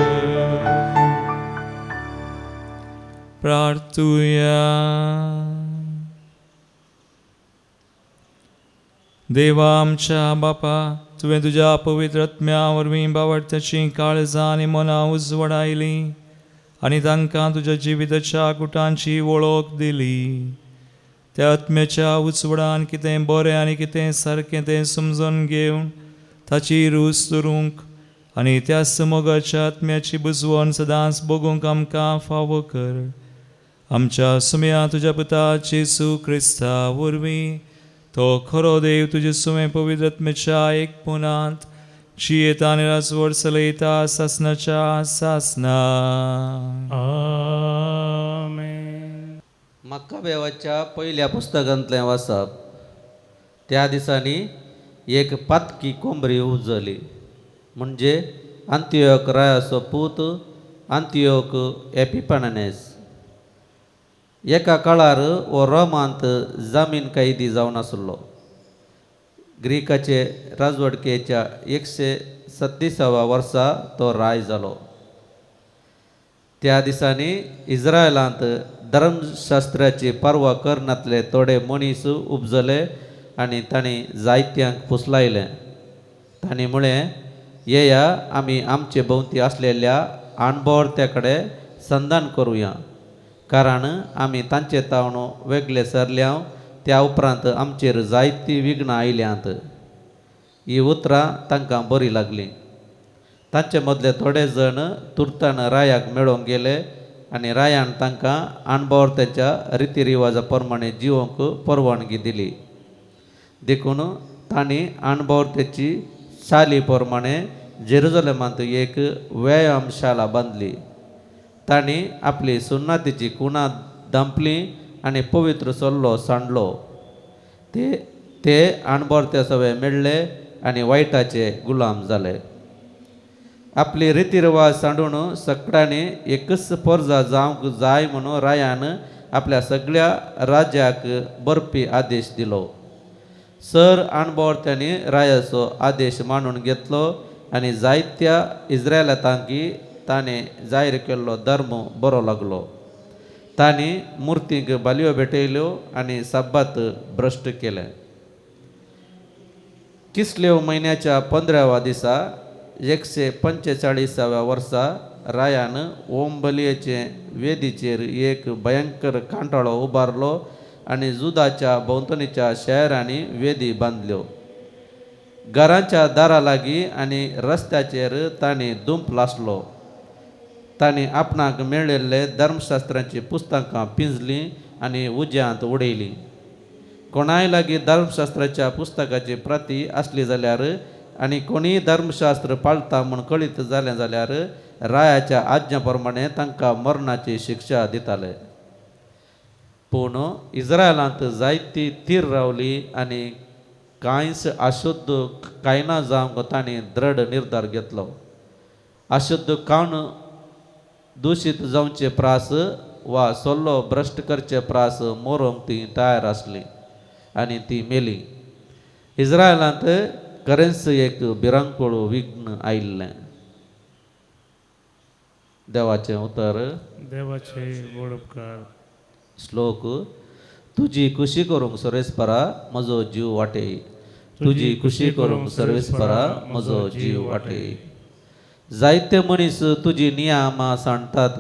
Speaker 1: प्रार्थुया. देवा आमच्या बापा, तुवें तुज्या पवित्र आत्म्या वरवीं बावडत्याचीं काळजां आनी मनां उजवडायलीं आनी तांकां तुज्या जिविताच्या कुटांची वळख दिली. त्या आत्म्याच्या उजवडान कितें बरें आनी कितें सारकें तें समजून घेवन ताची रूच धरूंक आनी त्या समोगाच्या आत्म्याची बुजवण सदांच भोगूंक आमकां फावो कर. आमच्या सुम्या तुज्या पुता जेजू क्रिस्ता वरवीं, तो खरो देव तुजे सुमें पवित्र आत्म्याच्या एक पुनांत जियेता आनी राजवट चलयता सासनाच्या सासना.
Speaker 2: आमेन.
Speaker 3: मक्काबेवाच्या पयल्या पुस्तकांतलें वाचप. त्या दिसांनी एक पातकी कोंबरी उजली, म्हणजे अंतियोक रायाचो पूत अंतियोक एपिपणनेस. एका काळार हो रोमांत जामीन कैदी जावन आसलो. ग्रीकाचे राजवटकेच्या 137व्या वर्सा तो राय जालो. त्या दिसांनी इस्रायलांत धर्मशास्त्राची पर्वा करनातले थोडे मनीस उपजले आनी तांणी जायत्यांक फुसलायलें. तांणी म्हळें, येया आमी आमचे भोंवती आसलेल्या अणभवर्त्या कडेन संधान करुया, कारण आमी तांचे तावन वेगळे सरल्या त्या उपरांत आमचेर जायतीं विघ्नां आयल्यांत. ही उतरां तांकां बरीं लागलीं. तांचे मदले थोडे जण तुर्तान रायाक मेळोवंक गेले आनी रायान तांकां अणभवर्त्याच्या रिती रिवाजा प्रमाणे जिवोवंक परवानगी दिली. देखून तांणी अणभवर्त्याची शाली प्रमाणे जेरुजलेमांत एक व्यायामशाळा बांदली. तांणी आपली सुन्नातीची कुणां धांपली आनी पवित्र सल्लो सांडलो. ते ते अणभवर्त्या सवे मेळ्ळे आनी वायटाचे गुलाम जाले. आपली रितीरिवाज सांडून सगळ्यांनी एकच परजा जावंक जाय म्हणून रायान आपल्या सगळ्या राज्याक बरपी आदेश दिलो. सर अणभवर्त्यांनी रायाचो आदेश मानून घेतलो आनी जायत्या इस्रायलातांकी ताणें जाहीर केल्लो धर्म बरो लागलो. तांणी मुर्तींक बालयो भेटयल्यो आनी सब्बात भ्रश्ट केलें. किसलेव म्हयन्याच्या 15व्या दिसा 145व्या वर्सा रायान ओम बलयेचे वेदीचेर एक भयंकर कांटाळो उबारलो आनी जुदाच्या भोंवतणीच्या शहरांनी वेदी बांदल्यो. घरांच्या दारा लागीं आनी रस्त्याचेर तांणी दुंप लासलो. तांणी आपणाक मेळिल्ले धर्मशास्त्रांची पुस्तकां पिंजलीं आनी उज्यांत उडयलीं. कोणाय लागीं धर्मशास्त्राच्या पुस्तकाची प्रती आसली जाल्यार आनी कोणीय धर्मशास्त्र पाळटा म्हूण कळीत जालें जाल्यार रायाच्या आज्ञा प्रमाणे तांकां मरणाची शिक्षा दिताले. पूण इस्रायलांत जायती तीर रावली आनी कांयच अशुद्ध कांय ना जावंक तांणी दृढ निर्धार घेतलो. अशुद्ध खावन दुशीत जावचे प्रास वा सल्लो भ्रश्ट करचे प्रास मरोंक ती तयार आसली आनी ती मेली. इस्रायलांत खरेंच एक भिरांकूळ विघ्न आयिल्लें. देवाचें उतर.
Speaker 2: देवाचे व्हड उपकार.
Speaker 3: श्लोक. तुजी खुशी करूंक सर्वेस्परा म्हजो जीव वाटय, तुजी खुशी करूंक सर्वेस्परा म्हजो जीव वाटय। जायते मनीस तुजी नियमां सांडटात,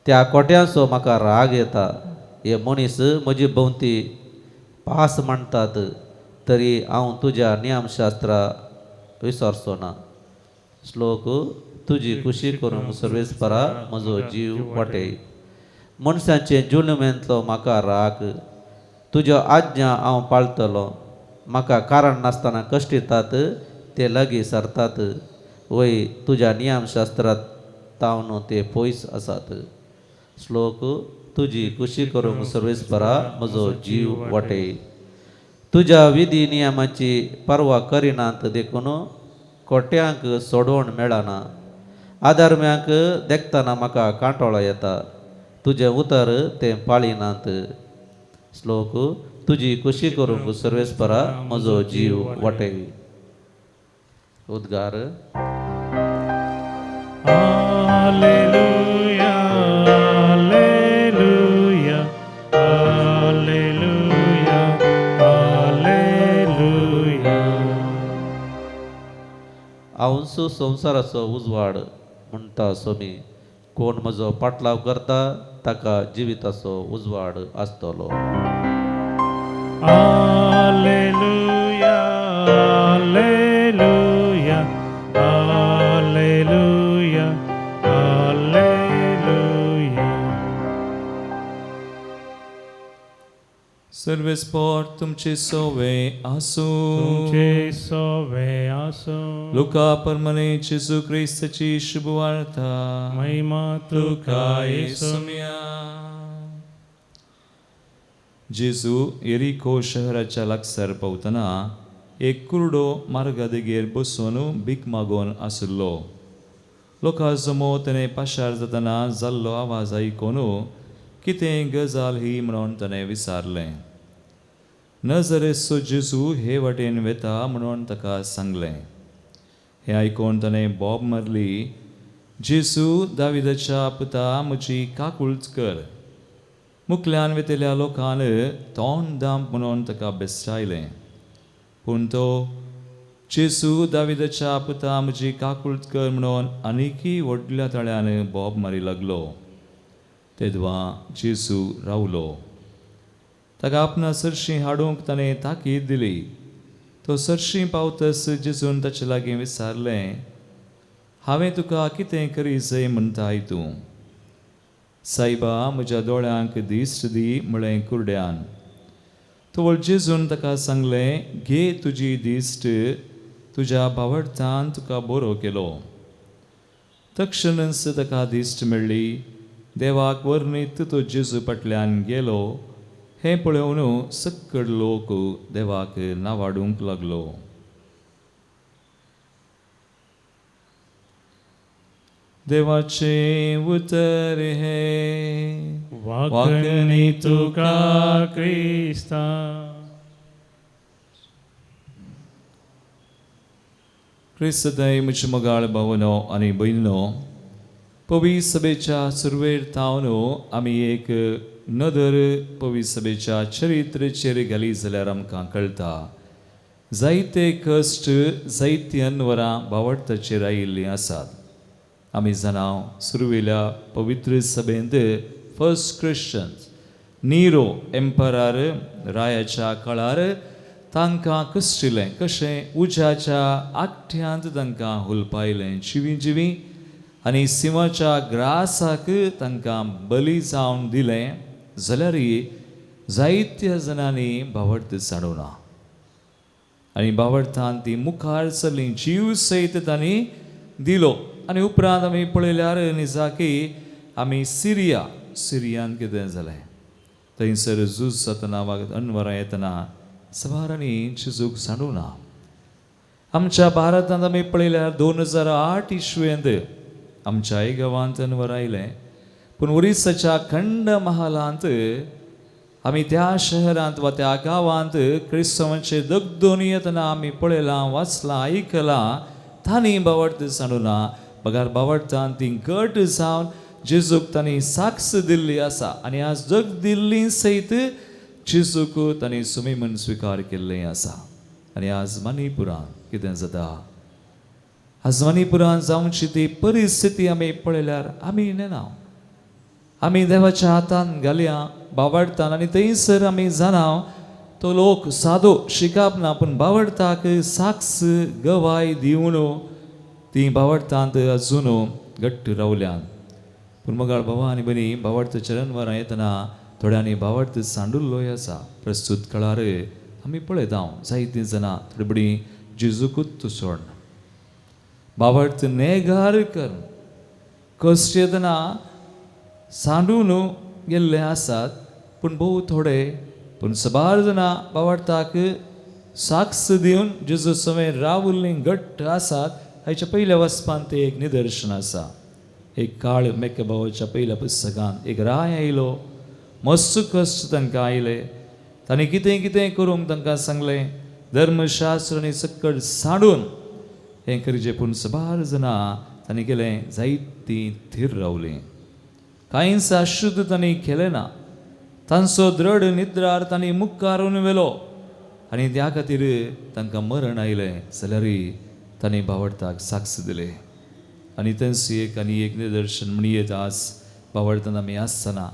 Speaker 3: त्या कोट्यांचो म्हाका राग येता। हे मनीस म्हजी भोंवती पास मांडटात, तरी हांव तुज्या नियमशास्त्रा विसरचो ना। श्लोक तुजी खुशी करूंक सर्वेस्परा म्हजो जीव वाटय। मनशाचे जुलुमेंतलो म्हाका राग, तुज्यो आज्ञा हांव पाळटलो। म्हाका कारण नासतना कश्टितात, ते लागीं सरतात, वय तुज्या नियमशास्त्रांत तावन ते पयस आसात। श्लोक तुजी खुशी करूंक सर्वेस्परा म्हजो जीव वाटय। तुज्या विधी नियमाची पर्वा करिनात देखून कोट्यांक सोडवण मेळना। आधर्म्यांक देखतना म्हाका कांटोळो येता, तुजें उतर तें पाळिनात। श्लोक तुजी खुशी करूंक सर्वेस्परा म्हजो जीव वाटय। उद्गार।
Speaker 2: हालेलुया, हालेलुया, हालेलुया, हालेलुया।
Speaker 3: हांवसो संवसाराचो उजवाड म्हणटा सोमी, कोण म्हजो पाटलाव करता ताका जिविताचो उजवाड आसतलो।
Speaker 2: हालेलुया, हालेलुया, हालेलुया, हालेलुया।
Speaker 1: सर्वेस्पर तुमचे सोवे आसूं।
Speaker 2: तुमचे सोवे आसूं।
Speaker 1: लुका परमने जेजू क्रिस्ताची शुभवार्ता।
Speaker 2: महिमा तुका येसुम्या।
Speaker 1: जेजू एरिको शहराच्या लागसार पावतना एक कुरडो मार्गा देगेर बसून भीक मागोवन आशिल्लो। लोकां जमो तेणें पाशार जातना जाल्लो आवाज आयकून कितें गजाल ही म्हणून ताणें विचारलें। नजरेचो जेजू हे वाटेन वेता म्हणून ताका सांगलें। हें आयकून ताणें बोब मारली, जेजू दाविदाच्या पुता म्हजी काकूळच कर। मुखल्यान वेतल्या लोकान तोंड दांप म्हणून ताका बेस्टायलें, पूण तो जेजू दाविदाच्या पुता म्हजी काकूळच कर म्हणून आनीकय व्हडल्या ताळ्यान बोब मारी लागलो। तेदवा जेजू रावलो। ताका आपणा सरशीं हाडूंक ताणें ताकीद दिली। तो सरशीं पावतस जेजून ताचे लागीं विचारलें, हांवें तुका कितें करी जाय म्हणटाय तूं? सायबा म्हज्या दोळ्यांक दिश्ट दी म्हळें कुरड्यान। तवळ जेजून ताका सांगलें, घे तुजी दिश्ट, तुज्या भावार्थान तुका बरो केलो। तक्षणच ताका दिश्ट मेळ्ळी। देवाक वर्णीत तो जेजू फाटल्यान गेलो। हें पळोवन सक्कड लोक देवाक नावाडूंक लागलो। देवाचें उतर हें
Speaker 2: वाकणी तुका क्रिस्ता।
Speaker 1: क्रिस्तय म्हज्या मोगाळ भावनो आनी भयणो, पवी सभेच्या सुरवेर थावन आमी एक नदर पवी सभेच्या चरित्राचेर घाली जाल्यार आमकां कळटा जायते कश्ट जायतीं अनवरां भावार्थाचेर आयिल्लीं आसात। आमी जाणा सुरवेल्या पवित्र सभेंत फर्स्ट क्रिश्चन्स निरो एम्परार रायाच्या काळार तांकां कश्टिलें, कशें उज्याच्या आकट्यांत तांकां हुलपायलें जिवीं जिवीं आनी सिंवाच्या ग्रासाक तांकां बली जावन दिलें, जाल्यारय जायत्या जाणांनी भावार्थ सांडूना आनी भावार्थान ती मुखार चल्ली, जीव सयत तांणी दिलो। आनी उपरांत आमी पळयल्यार निजाकी आमी सिरिया, सिरियान कितें जालें थंयसर झूज जातना वा अनवरां येतना सवारांनी जेजूक सांडूना। आमच्या भारतांत आमी पळयल्यार 2008 इसवेंत आमच्याय गांवांत अनवर आयलें, पूण ओरिसाच्या खंड महालांत आमी त्या शहरांत वा त्या गांवांत क्रिस्तांवांचे दगदोनी येतना आमी पळयलां, वाचलां, आयकलां, तांणी भावार्थ सांडूना, बगार भावार्थान ती घट जावन जेजूक तांणी साक्ष दिल्ली आसा आनी आज जग दिल्ली सयत जेजूक तांणी सुमी म्हूण स्विकार केल्लें आसा. आनी आज मणिपुरान कितें जाता, आज मणिपुरान जावची ती परिस्थिती आमी पळयल्यार आमी नेना, आमी देवाच्या हातान घालया बावडटान आनी थंयसर आमी जाणा तो लोक सादो शिकप ना पूण बावडटाक साक्ष गवाय दिवन ती बावडटांत अजून घट्ट रावल्यान. पूण मगाळ बाबा आनी भयणी बावडत चरणवरां येतना थोड्यांनी बावडत सांडुल्लोय आसा. प्रस्तूत काळार आमी पळयता जायतीं जाणां थोडी बडी जेजूकूच सोड बावडत नेगार कर कश्ट येतना सांडून गेल्ले आसात पूण भोव थोडे पूण सबार जाणां बावडटाक साक्ष दिवन जेजू सवें रावल्लीं घट्ट आसात. हाच्या पयल्या वचपान तें एक निदर्शन आसा. एक काळ मेकबावाच्या पयल्या पुस्तकान एक राय आयलो, मस्त कश्ट तांकां आयले, तांणी कितें कितें करूंक तांकां सांगलें, धर्मशास्त्र आनी सकट सांडून हें करचें. पूण सबार जाणां तांणी केलें जायतीं थीर रावलीं, कांयच अशुद्ध तांणी केलें ना, तांचो द्रड निद्रार तांणी मुखारून व्हेलो आनी त्या खातीर तांकां मरण आयलें जाल्यारय तांणी बावडटाक साक्ष दिले. आनी तेंच एक आनी एक निदर्शन म्हणयेत आज बावडटना आमी आसतना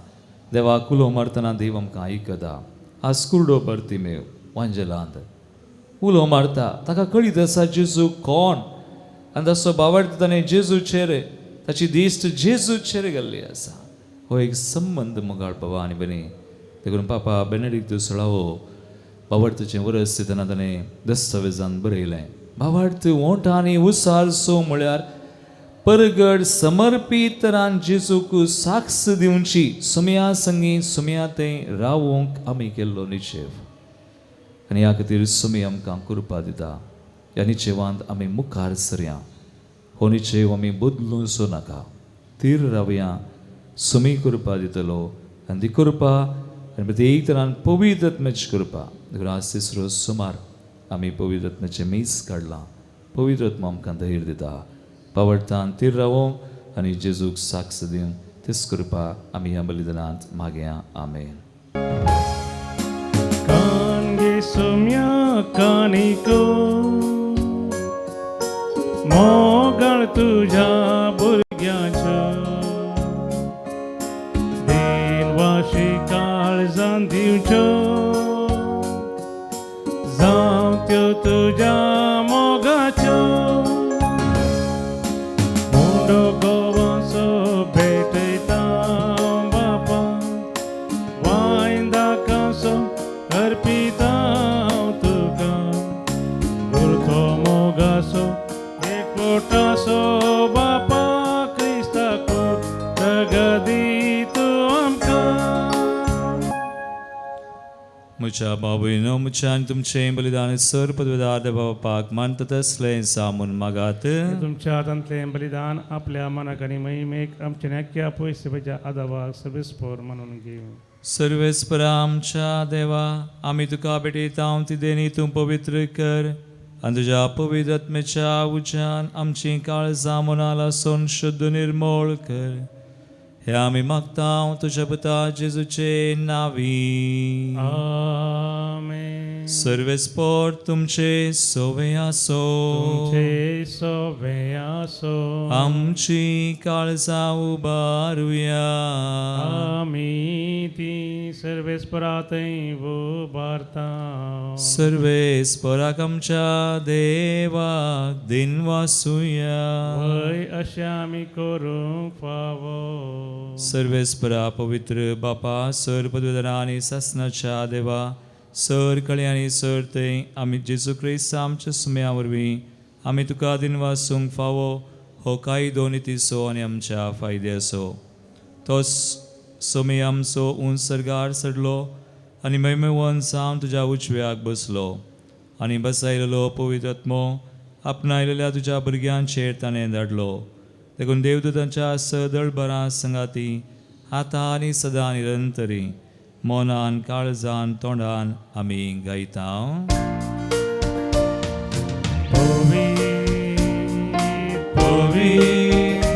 Speaker 1: देवाक उलो मारतना देव आमकां आयकता. आज कुर्डो परतिमेव वांजेलांत उलो मारता, ताका कळीत आसा जेजू कोण आनी तसो बावडटा ताणें जेजूचेर ताची दिश्ट जेजूचेर गेल्ली आसा. हो एक संबंद मोगाळ बाबा आनी भयणी. देखून पापा बेनेडिक्तू सोळावो बावडतचें वरस दितना ताणें दस्तावेजान बरयलें, बावडत ओंठांनी उसारसो म्हळ्यार परगड समर्पीतरान जेजूक साक्ष दिवची सुमया संगी सुमया तें रावूंक आमी केल्लो निशेव. आनी ह्या खातीर सुमी आमकां कृपा दिता. ह्या निशेवांत आमी मुखार सरया, हो निशेव आमी बदलूंचो नाका, थीर रावया, सुमी कृपा दितलो आनी ती कृपा आनी प्रत्येक तरान पवित्र आत्म्याची कृपा. देखून आज तिसरो सुमार आमी पवित्र आत्म्याचें मीस काडलां. पवित्र आत्मा आमकां धैर्य दिता बावडटान थीर रावोंक आनी जेजूक साक्ष दिवन तेच कृपा आमी ह्या बलिदानांत मागया. आमेन.
Speaker 2: कानगे सुम्या कानिको मोगाळ तुझ्या भुरग्यांच्यो देनवाशी काळजान दिवच्यो जावं त्यो तुज्या मोगाच्यो मुंडो गोवाचो भेटयता बापा वायंदाकासो अर्पिता तुका गुरतो मोगासो एकवटासो बापा क्रिस्ताको प्रगती तूं आमकां.
Speaker 1: म्हज्या बाबूयनो म्हज्या आनी तुमचें बलिदान सर पदवेदार देवा बापाक मानता तसलें सामून मागात.
Speaker 2: तुमच्या हातांतलें बलिदान आपल्या मनाक आनी महिमेक आमच्या नाक्या पयशे आदावाक सर्वेस्पोर म्हणून घेवं.
Speaker 1: सर्वेस्परा आमच्या देवा आमी तुका भेटयता ती देणी तूं पवित्र कर आनी तुज्या पवित्र आत्म्याच्या उज्यान आमची काळजां मनां लासून शुद्ध निर्मोळ कर. हे आमी मागता तुज्या पुता जेजूचे नावी.
Speaker 2: आमेन.
Speaker 1: सर्वेस्पोर तुमचे सोवे आसो.
Speaker 2: तुमचे सोवे आसो.
Speaker 1: आमची काळजां उबारुया.
Speaker 2: आमी ती सर्वेस्परा थंय उबारता.
Speaker 1: सर्वेस्पराक आमच्या देवाक दिनवासुया.
Speaker 2: वय अशें आमी करूंक फावो.
Speaker 1: सर्वेस्परा पवित्र बापा सर पदवेधरा आनी सासनाच्या देवा सर कळे आनी सर थंय आमी जेजू क्रिस्त आमच्या सुम्या वरवीं आमी तुका दिनवासूंक फावो हो कायदो नितीचो आनी आमच्या फायद्याचो. तो सोमी आमचो उंच सर्गार चडलो आनी मैमेवन जावन तुज्या उजव्याक बसलो आनी बसायलेलो पवित्र आत्मो आपणायलेल्या तुज्या भुरग्यांचेर ताणें धाडलो. देखून देवदूतांच्या सदळबरां संगाती आतां आनी सदां निरंतरी मनान काळजान तोंडान आमी गायता.
Speaker 2: पवित्र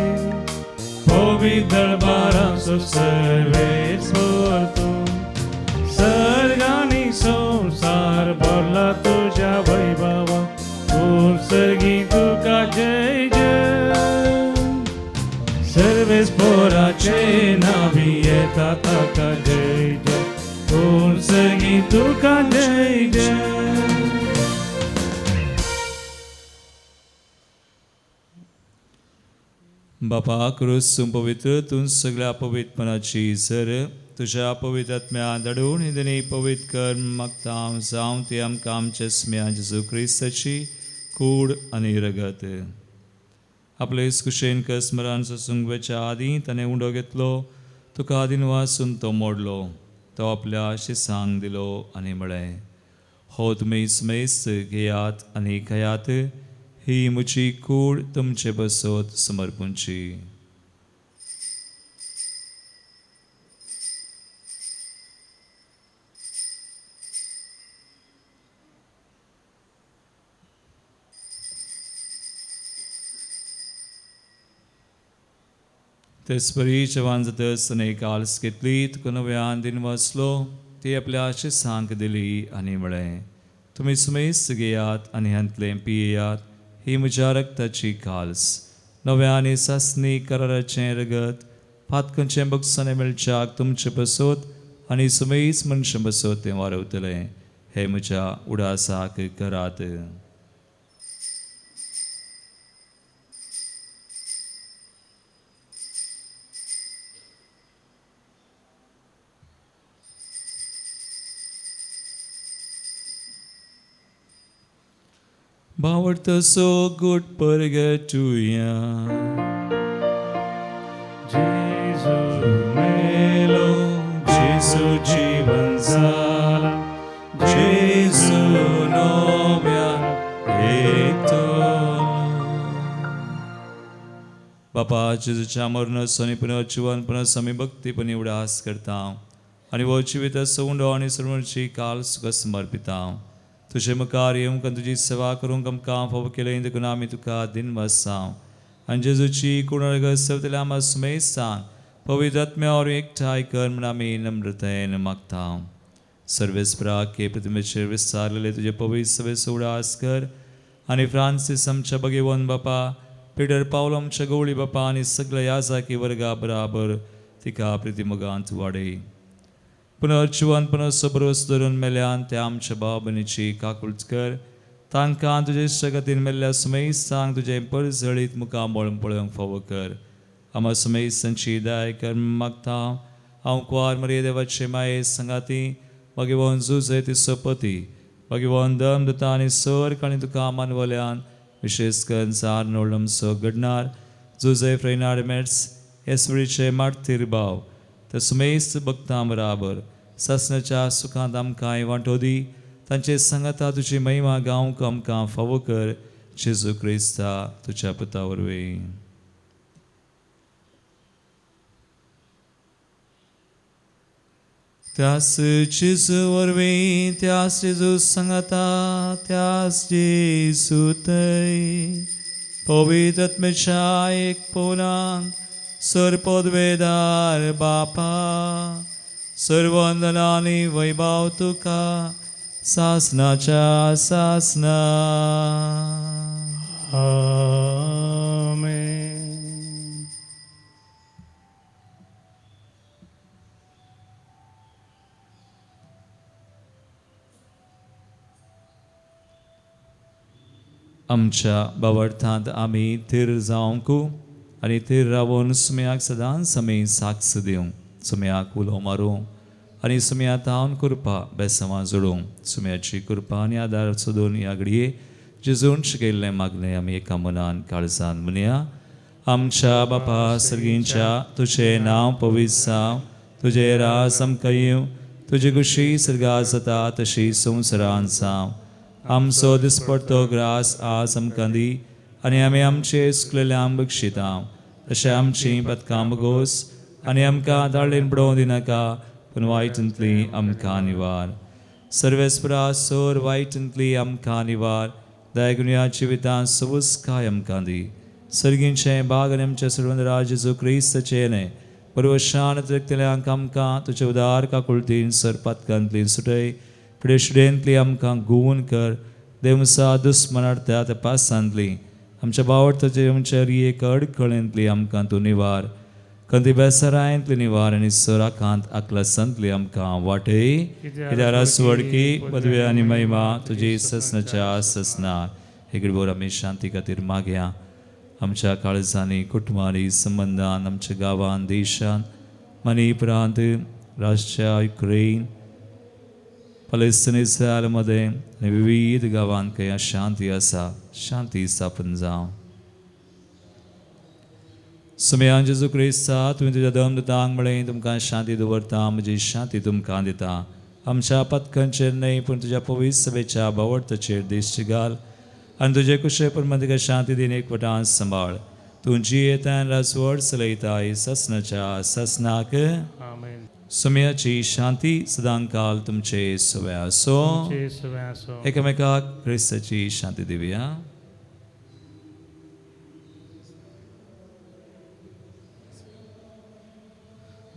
Speaker 2: पवित्र दरबाराचो सर्वेस्पर तूं सर्गानी संवसार भरला तुज्या वैभवा तूं सर्गी तुका जय जय सर्वेस्पराचे नावी येता ताका जय जय तूं सर्गी तुका जय जय.
Speaker 1: बापा क्रूस पवित्र तूं सगळ्या पवित्रपणाची सर तुज्या पवित्र आत्म्या धाडून ही दिनी पवित्र कर मागता जावं ती आमकां आमच्या स्म्या जेजू क्रिस्ताची कूड आनी रगत. आपले कुशेन कस्मरान सोसूंक आदीं ताणें उंडो घेतलो, तुका आदीन वासून तो मोडलो, तो आपल्या शिसांक दिलो आनी म्हळें, हो तुमी स्मेस्त घेयात आनी खायात, ही म्हजी कूड तुमचे बसत समर्पूंची. तेचपरी जेवण जातच ताणें काल्स घेतली, तुका नव्यान दिन वाचलो, ती आपल्या शिसांक दिली आनी म्हळें, तुमी सुमेस्त घेयात आनी हांतलें पियेयात, ही म्हज्या रक्ताची काल्स, नव्या आनी सासणी कराराचें रगत, पातकांचें बक्षाणें मेळच्याक तुमचें बसत आनी सुमेस्त मनशां बसत तें वारवतलें, हें म्हज्या उडासाक करात. भावार्थ so good परगटुया.
Speaker 2: जेजू मेलो, जेजू जीवन जाला, जेजू
Speaker 1: नव्या येतलो. बापा जेजूच्या मरणाचो आनी पुनर्जिवनपणाचो आमी भक्तीपणी उडास करता आनी हो जिविताचो उंडो आनी सर्वची काल सुखा समर्पिता. तुजे मुखार येवंक आनी तुजी सेवा करूंक आमकां फावो केलें देखून आमी तुका दिनवासांव आनी जेजूची कुणग सेवतल्या आमकां सुमेस्तान पवित्र आत्म्या वरवीं एकठांय कर म्हूण आमी नम्रतायेन मागता. सर्वेस्पराक हे प्रतिमेचेर विस्तारलेले तुजे पवित्र सभेचो उडास कर आनी फ्रांसीस आमच्या भगेवन बापा, पिटर पावलो आमच्या गवळी बापा आनी सगळ्या याजाकी वर्गा बराबर तिका प्रितीमोगांत वाडय. पुनर्जिवन पुनर्सो भरोस धरून मेल्यान त्या आमच्या भाव भयणीची काकूळट कर, तांकां तुजे शगतीन मेल्ल्या सुमेस्तांक तुजें परजळीत मुखामळ पळोवंक फावो कर. आमा सुमेस्तांची दया कर मागता. हांव कुवार मरिये देवाचे माये सांगाती भगवान जुजय ती सोपती भगवान दम दिता आनी सर काणी तुका मानवल्यान विशेश करून सार नोळमसो घडणार जुजय फ्रेनाड मेट्स येसवळीचे मार्तीर भाव त्या सुमेस्त भक्तां बराबर सासणाच्या सुखांत आमकां वांटो दी, तांचे सांगाता तुजी महिमा गावंक आमकां फावो कर, जेजू क्रिस्ता तुज्या पुता वरवीं. त्यास जेजू वरवीं, त्यास जेजू सांगाता, त्यास जेजू थंय पवित्र आत्म्याच्या एक पोलांत सर पदवेदार बापा सर्वंदनानी वैभव तुका सासनाच्या सासना.
Speaker 2: आमेन.
Speaker 1: आमच्या बावर्थांत आमी थीर जावंक आनी थीर रावून सुम्याक सदांच आमी साक्ष दिवं, सुम्याक उलो मारूं आनी सुम्या तावन कृपा बेसमां जोडूं. सुम्याची कृपा आनी आदार सोदून ह्या घडये जेजून शिकयल्लें मागणें आमी एका मनान काळजान म्हणया. आमच्या बापा सर्गींच्या, तुजें नांव पवित्र जावं, तुजें राज आमकां येवं, तुजी खुशी सर्गात जाता तशी संवसारांत जावं. आमचो दिसपडतो ग्रास आज आमकां दी आनी आमी आमचे चुकलेल्यांक बक्षिता तशें आमचीं पदकां बगोस आनी आमकां दाळेन पडोवं दिनाका, पूण वायटांतली आमकां निवार. सर्वेस्परा सोर वायटांतली आमकां निवार, दयागुन्या जिवितांत सवस्काय आमकां दी. सर्गींचें भाग आनी आमच्या सर्वंत राज जेजू क्रिस्ताचें न्हय परवशान व्यक्तल्यांक आमकां तुजे उदार काकुळतीन सरपातकांतली सुटय फुडें शुडेंतली आमकां गुवन कर देवसा दुस्मनार्थ्या तपासांतली आमच्या बावडताचे आमच्या रियेक अडखळेंतली आमकां तूं निवार कंती बेसरायंतली निवार आनी सोराकांत आकलासांतली आमकां वाटय कित्याक वडकी पदवी आनी महिमा तुजी ससनाच्या ससना हेगडी बोर आमी शांती खातीर मागया आमच्या काळजांनी कुटुंबांनी संबंदान आमच्या गांवान देशान मनी प्रांत राष्ट्र युक्रेन पलेस्तीन इस्रायल मदें आनी विविध गांवांत खंय शांती आसा शांती स्थापन जावं. सुमयान जेजू क्रिस्ता तुवें तुज्या दम दितांक म्हळें तुमकां शांती दवरता म्हजी शांती तुमकां दिता आमच्या पथकांचेर न्हय पूण तुज्या पवित्र सभेच्या बावडताचेर दिश्टी घाल आनी तुजे कुशे प्रमाण तुका शांती दिन एकवटान सांबाळ तूं जियेता आनी राजवट चलयता ससनाच्या ससनाक.
Speaker 2: आमेन.
Speaker 1: सुमयाची शांती सदांकाल तुमचे सवय आसो.
Speaker 2: तुमचे सवय आसो.
Speaker 1: एकामेकाक क्रिस्ताची शांती दिवया.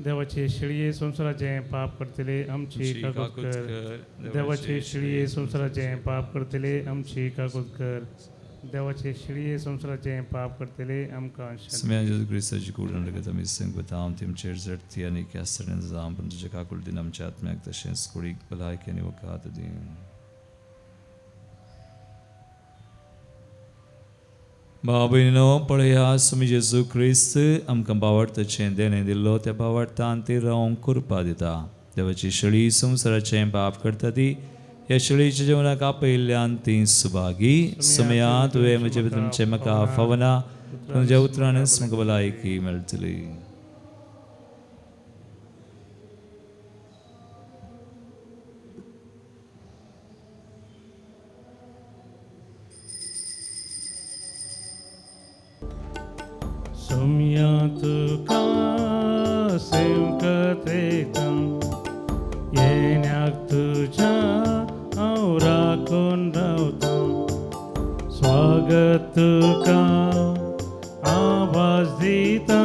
Speaker 2: देवाचे शिळये संवसाराचें पाप करतले आमची काकूत कर. देवाचे शिळये संवसाराचें पाप करतले आमची काकूत कर. देवाचे शिळये संवसाराचें पाप करतले आमकां शांती.
Speaker 1: सुमया जेजू क्रिस्ताची कूड लगत आमी संगता तुमचेर झडती आनी कॅस्टरेन जावं पूण तुज्या काकुळतीन आमच्या आत्म्याक तशेंच कुडीक भलायकी आनी वखद दी. भाव भयणीनो पळया सुमी जेजू क्रिस्त आमकां बावडताचें देणें दिल्लो त्या बावडतान ती रावंक कृपा दिता. देवाची शेळी संवसाराचें पाप करता ती ह्या शेळीच्या जेवणाक आपयिल्ल्यान ती सुभागी. सुमया तुवें म्हजे तुमचें म्हाका फावना तुमच्या उतरानच म्हाका भलायकी मेळटली.
Speaker 2: सोम्या तुका सेवकतेता येण्याक तुज्या हांव राखून रावता स्वागत तुका आवाज दिता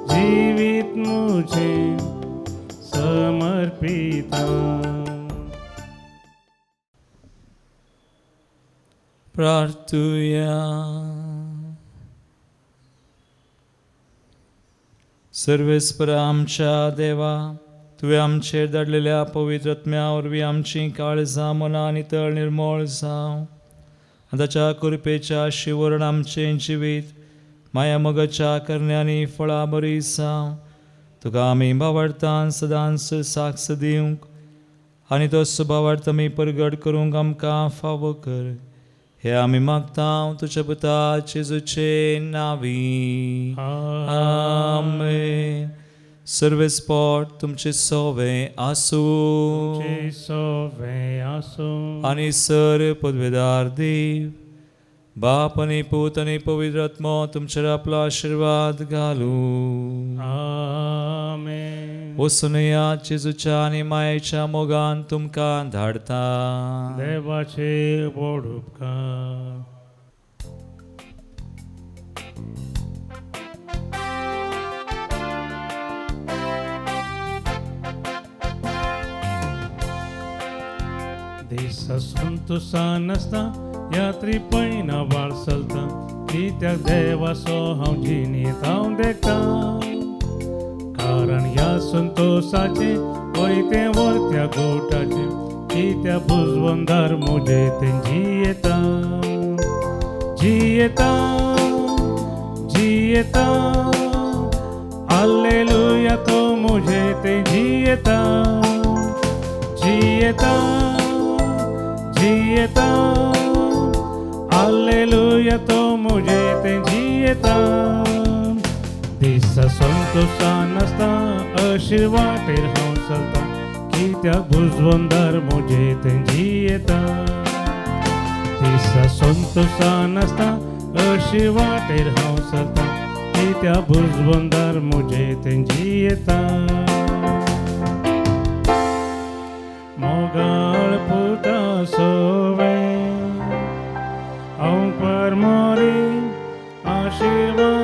Speaker 2: जिवीत मुझें समर्पिता.
Speaker 1: प्रार्थुया. सर्वेस्पर आमच्या देवा तुवें आमचेर धाडलेल्या पवित्र आत्म्या वरवीं आमचीं काळजां मनां आनी तळ निर्मळ जावं आनी ताच्या कृपेच्या शिवरण आमचें जिवीत माया मोगाच्या करण्यांनी फळां बरी जावं. तुका आमी बावडतान सदांच साक्ष दिवंक आनी तो सुबावार्थ आमी परगट करूंक आमकां फावो कर. हे आमी मागता तुज्या पुता जेजूचे नांवी. आमेन. सर्वेस्पोट तुमचे सोवे आसूं
Speaker 2: तुमचे सोवे आसूं.
Speaker 1: आनी सर पदवेदार देव बाप आनी पूत आनी पवित्र आत्मो तुमचेर आपलो आशिर्वाद घालूं.
Speaker 2: आमेन.
Speaker 1: वचुनया जेजूच्या आनी मायेच्या मोगान तुमकां धाडता.
Speaker 2: देवाचे व्हड उपकार. दिसा संतोसान आसता यात्री पयना वाळ चलता कित्याक देवाचो हांव जिणेंत हांव देखता कारण ह्या संतोसाचें वयतें वरत्या गोठाचें कित्याक बुजवंदार म्हजे तें जियेता जियेता जियेता हालेलुया तो म्हजे तें जियेता जियेता जियेता हालेलुया तो म्हजे तें जियेता. दिसा संतोसान आसता अशी वाटेर हांव चलता कित्याक बुजवंदार म्हजे तें जियेता. दिसा संतोसान आसता अशी वाटेर हांव चलता कित्याक बुजवंदार म्हजे तें जियेता. मोगाळ पुता सोवे हांव परमोरी शेवा.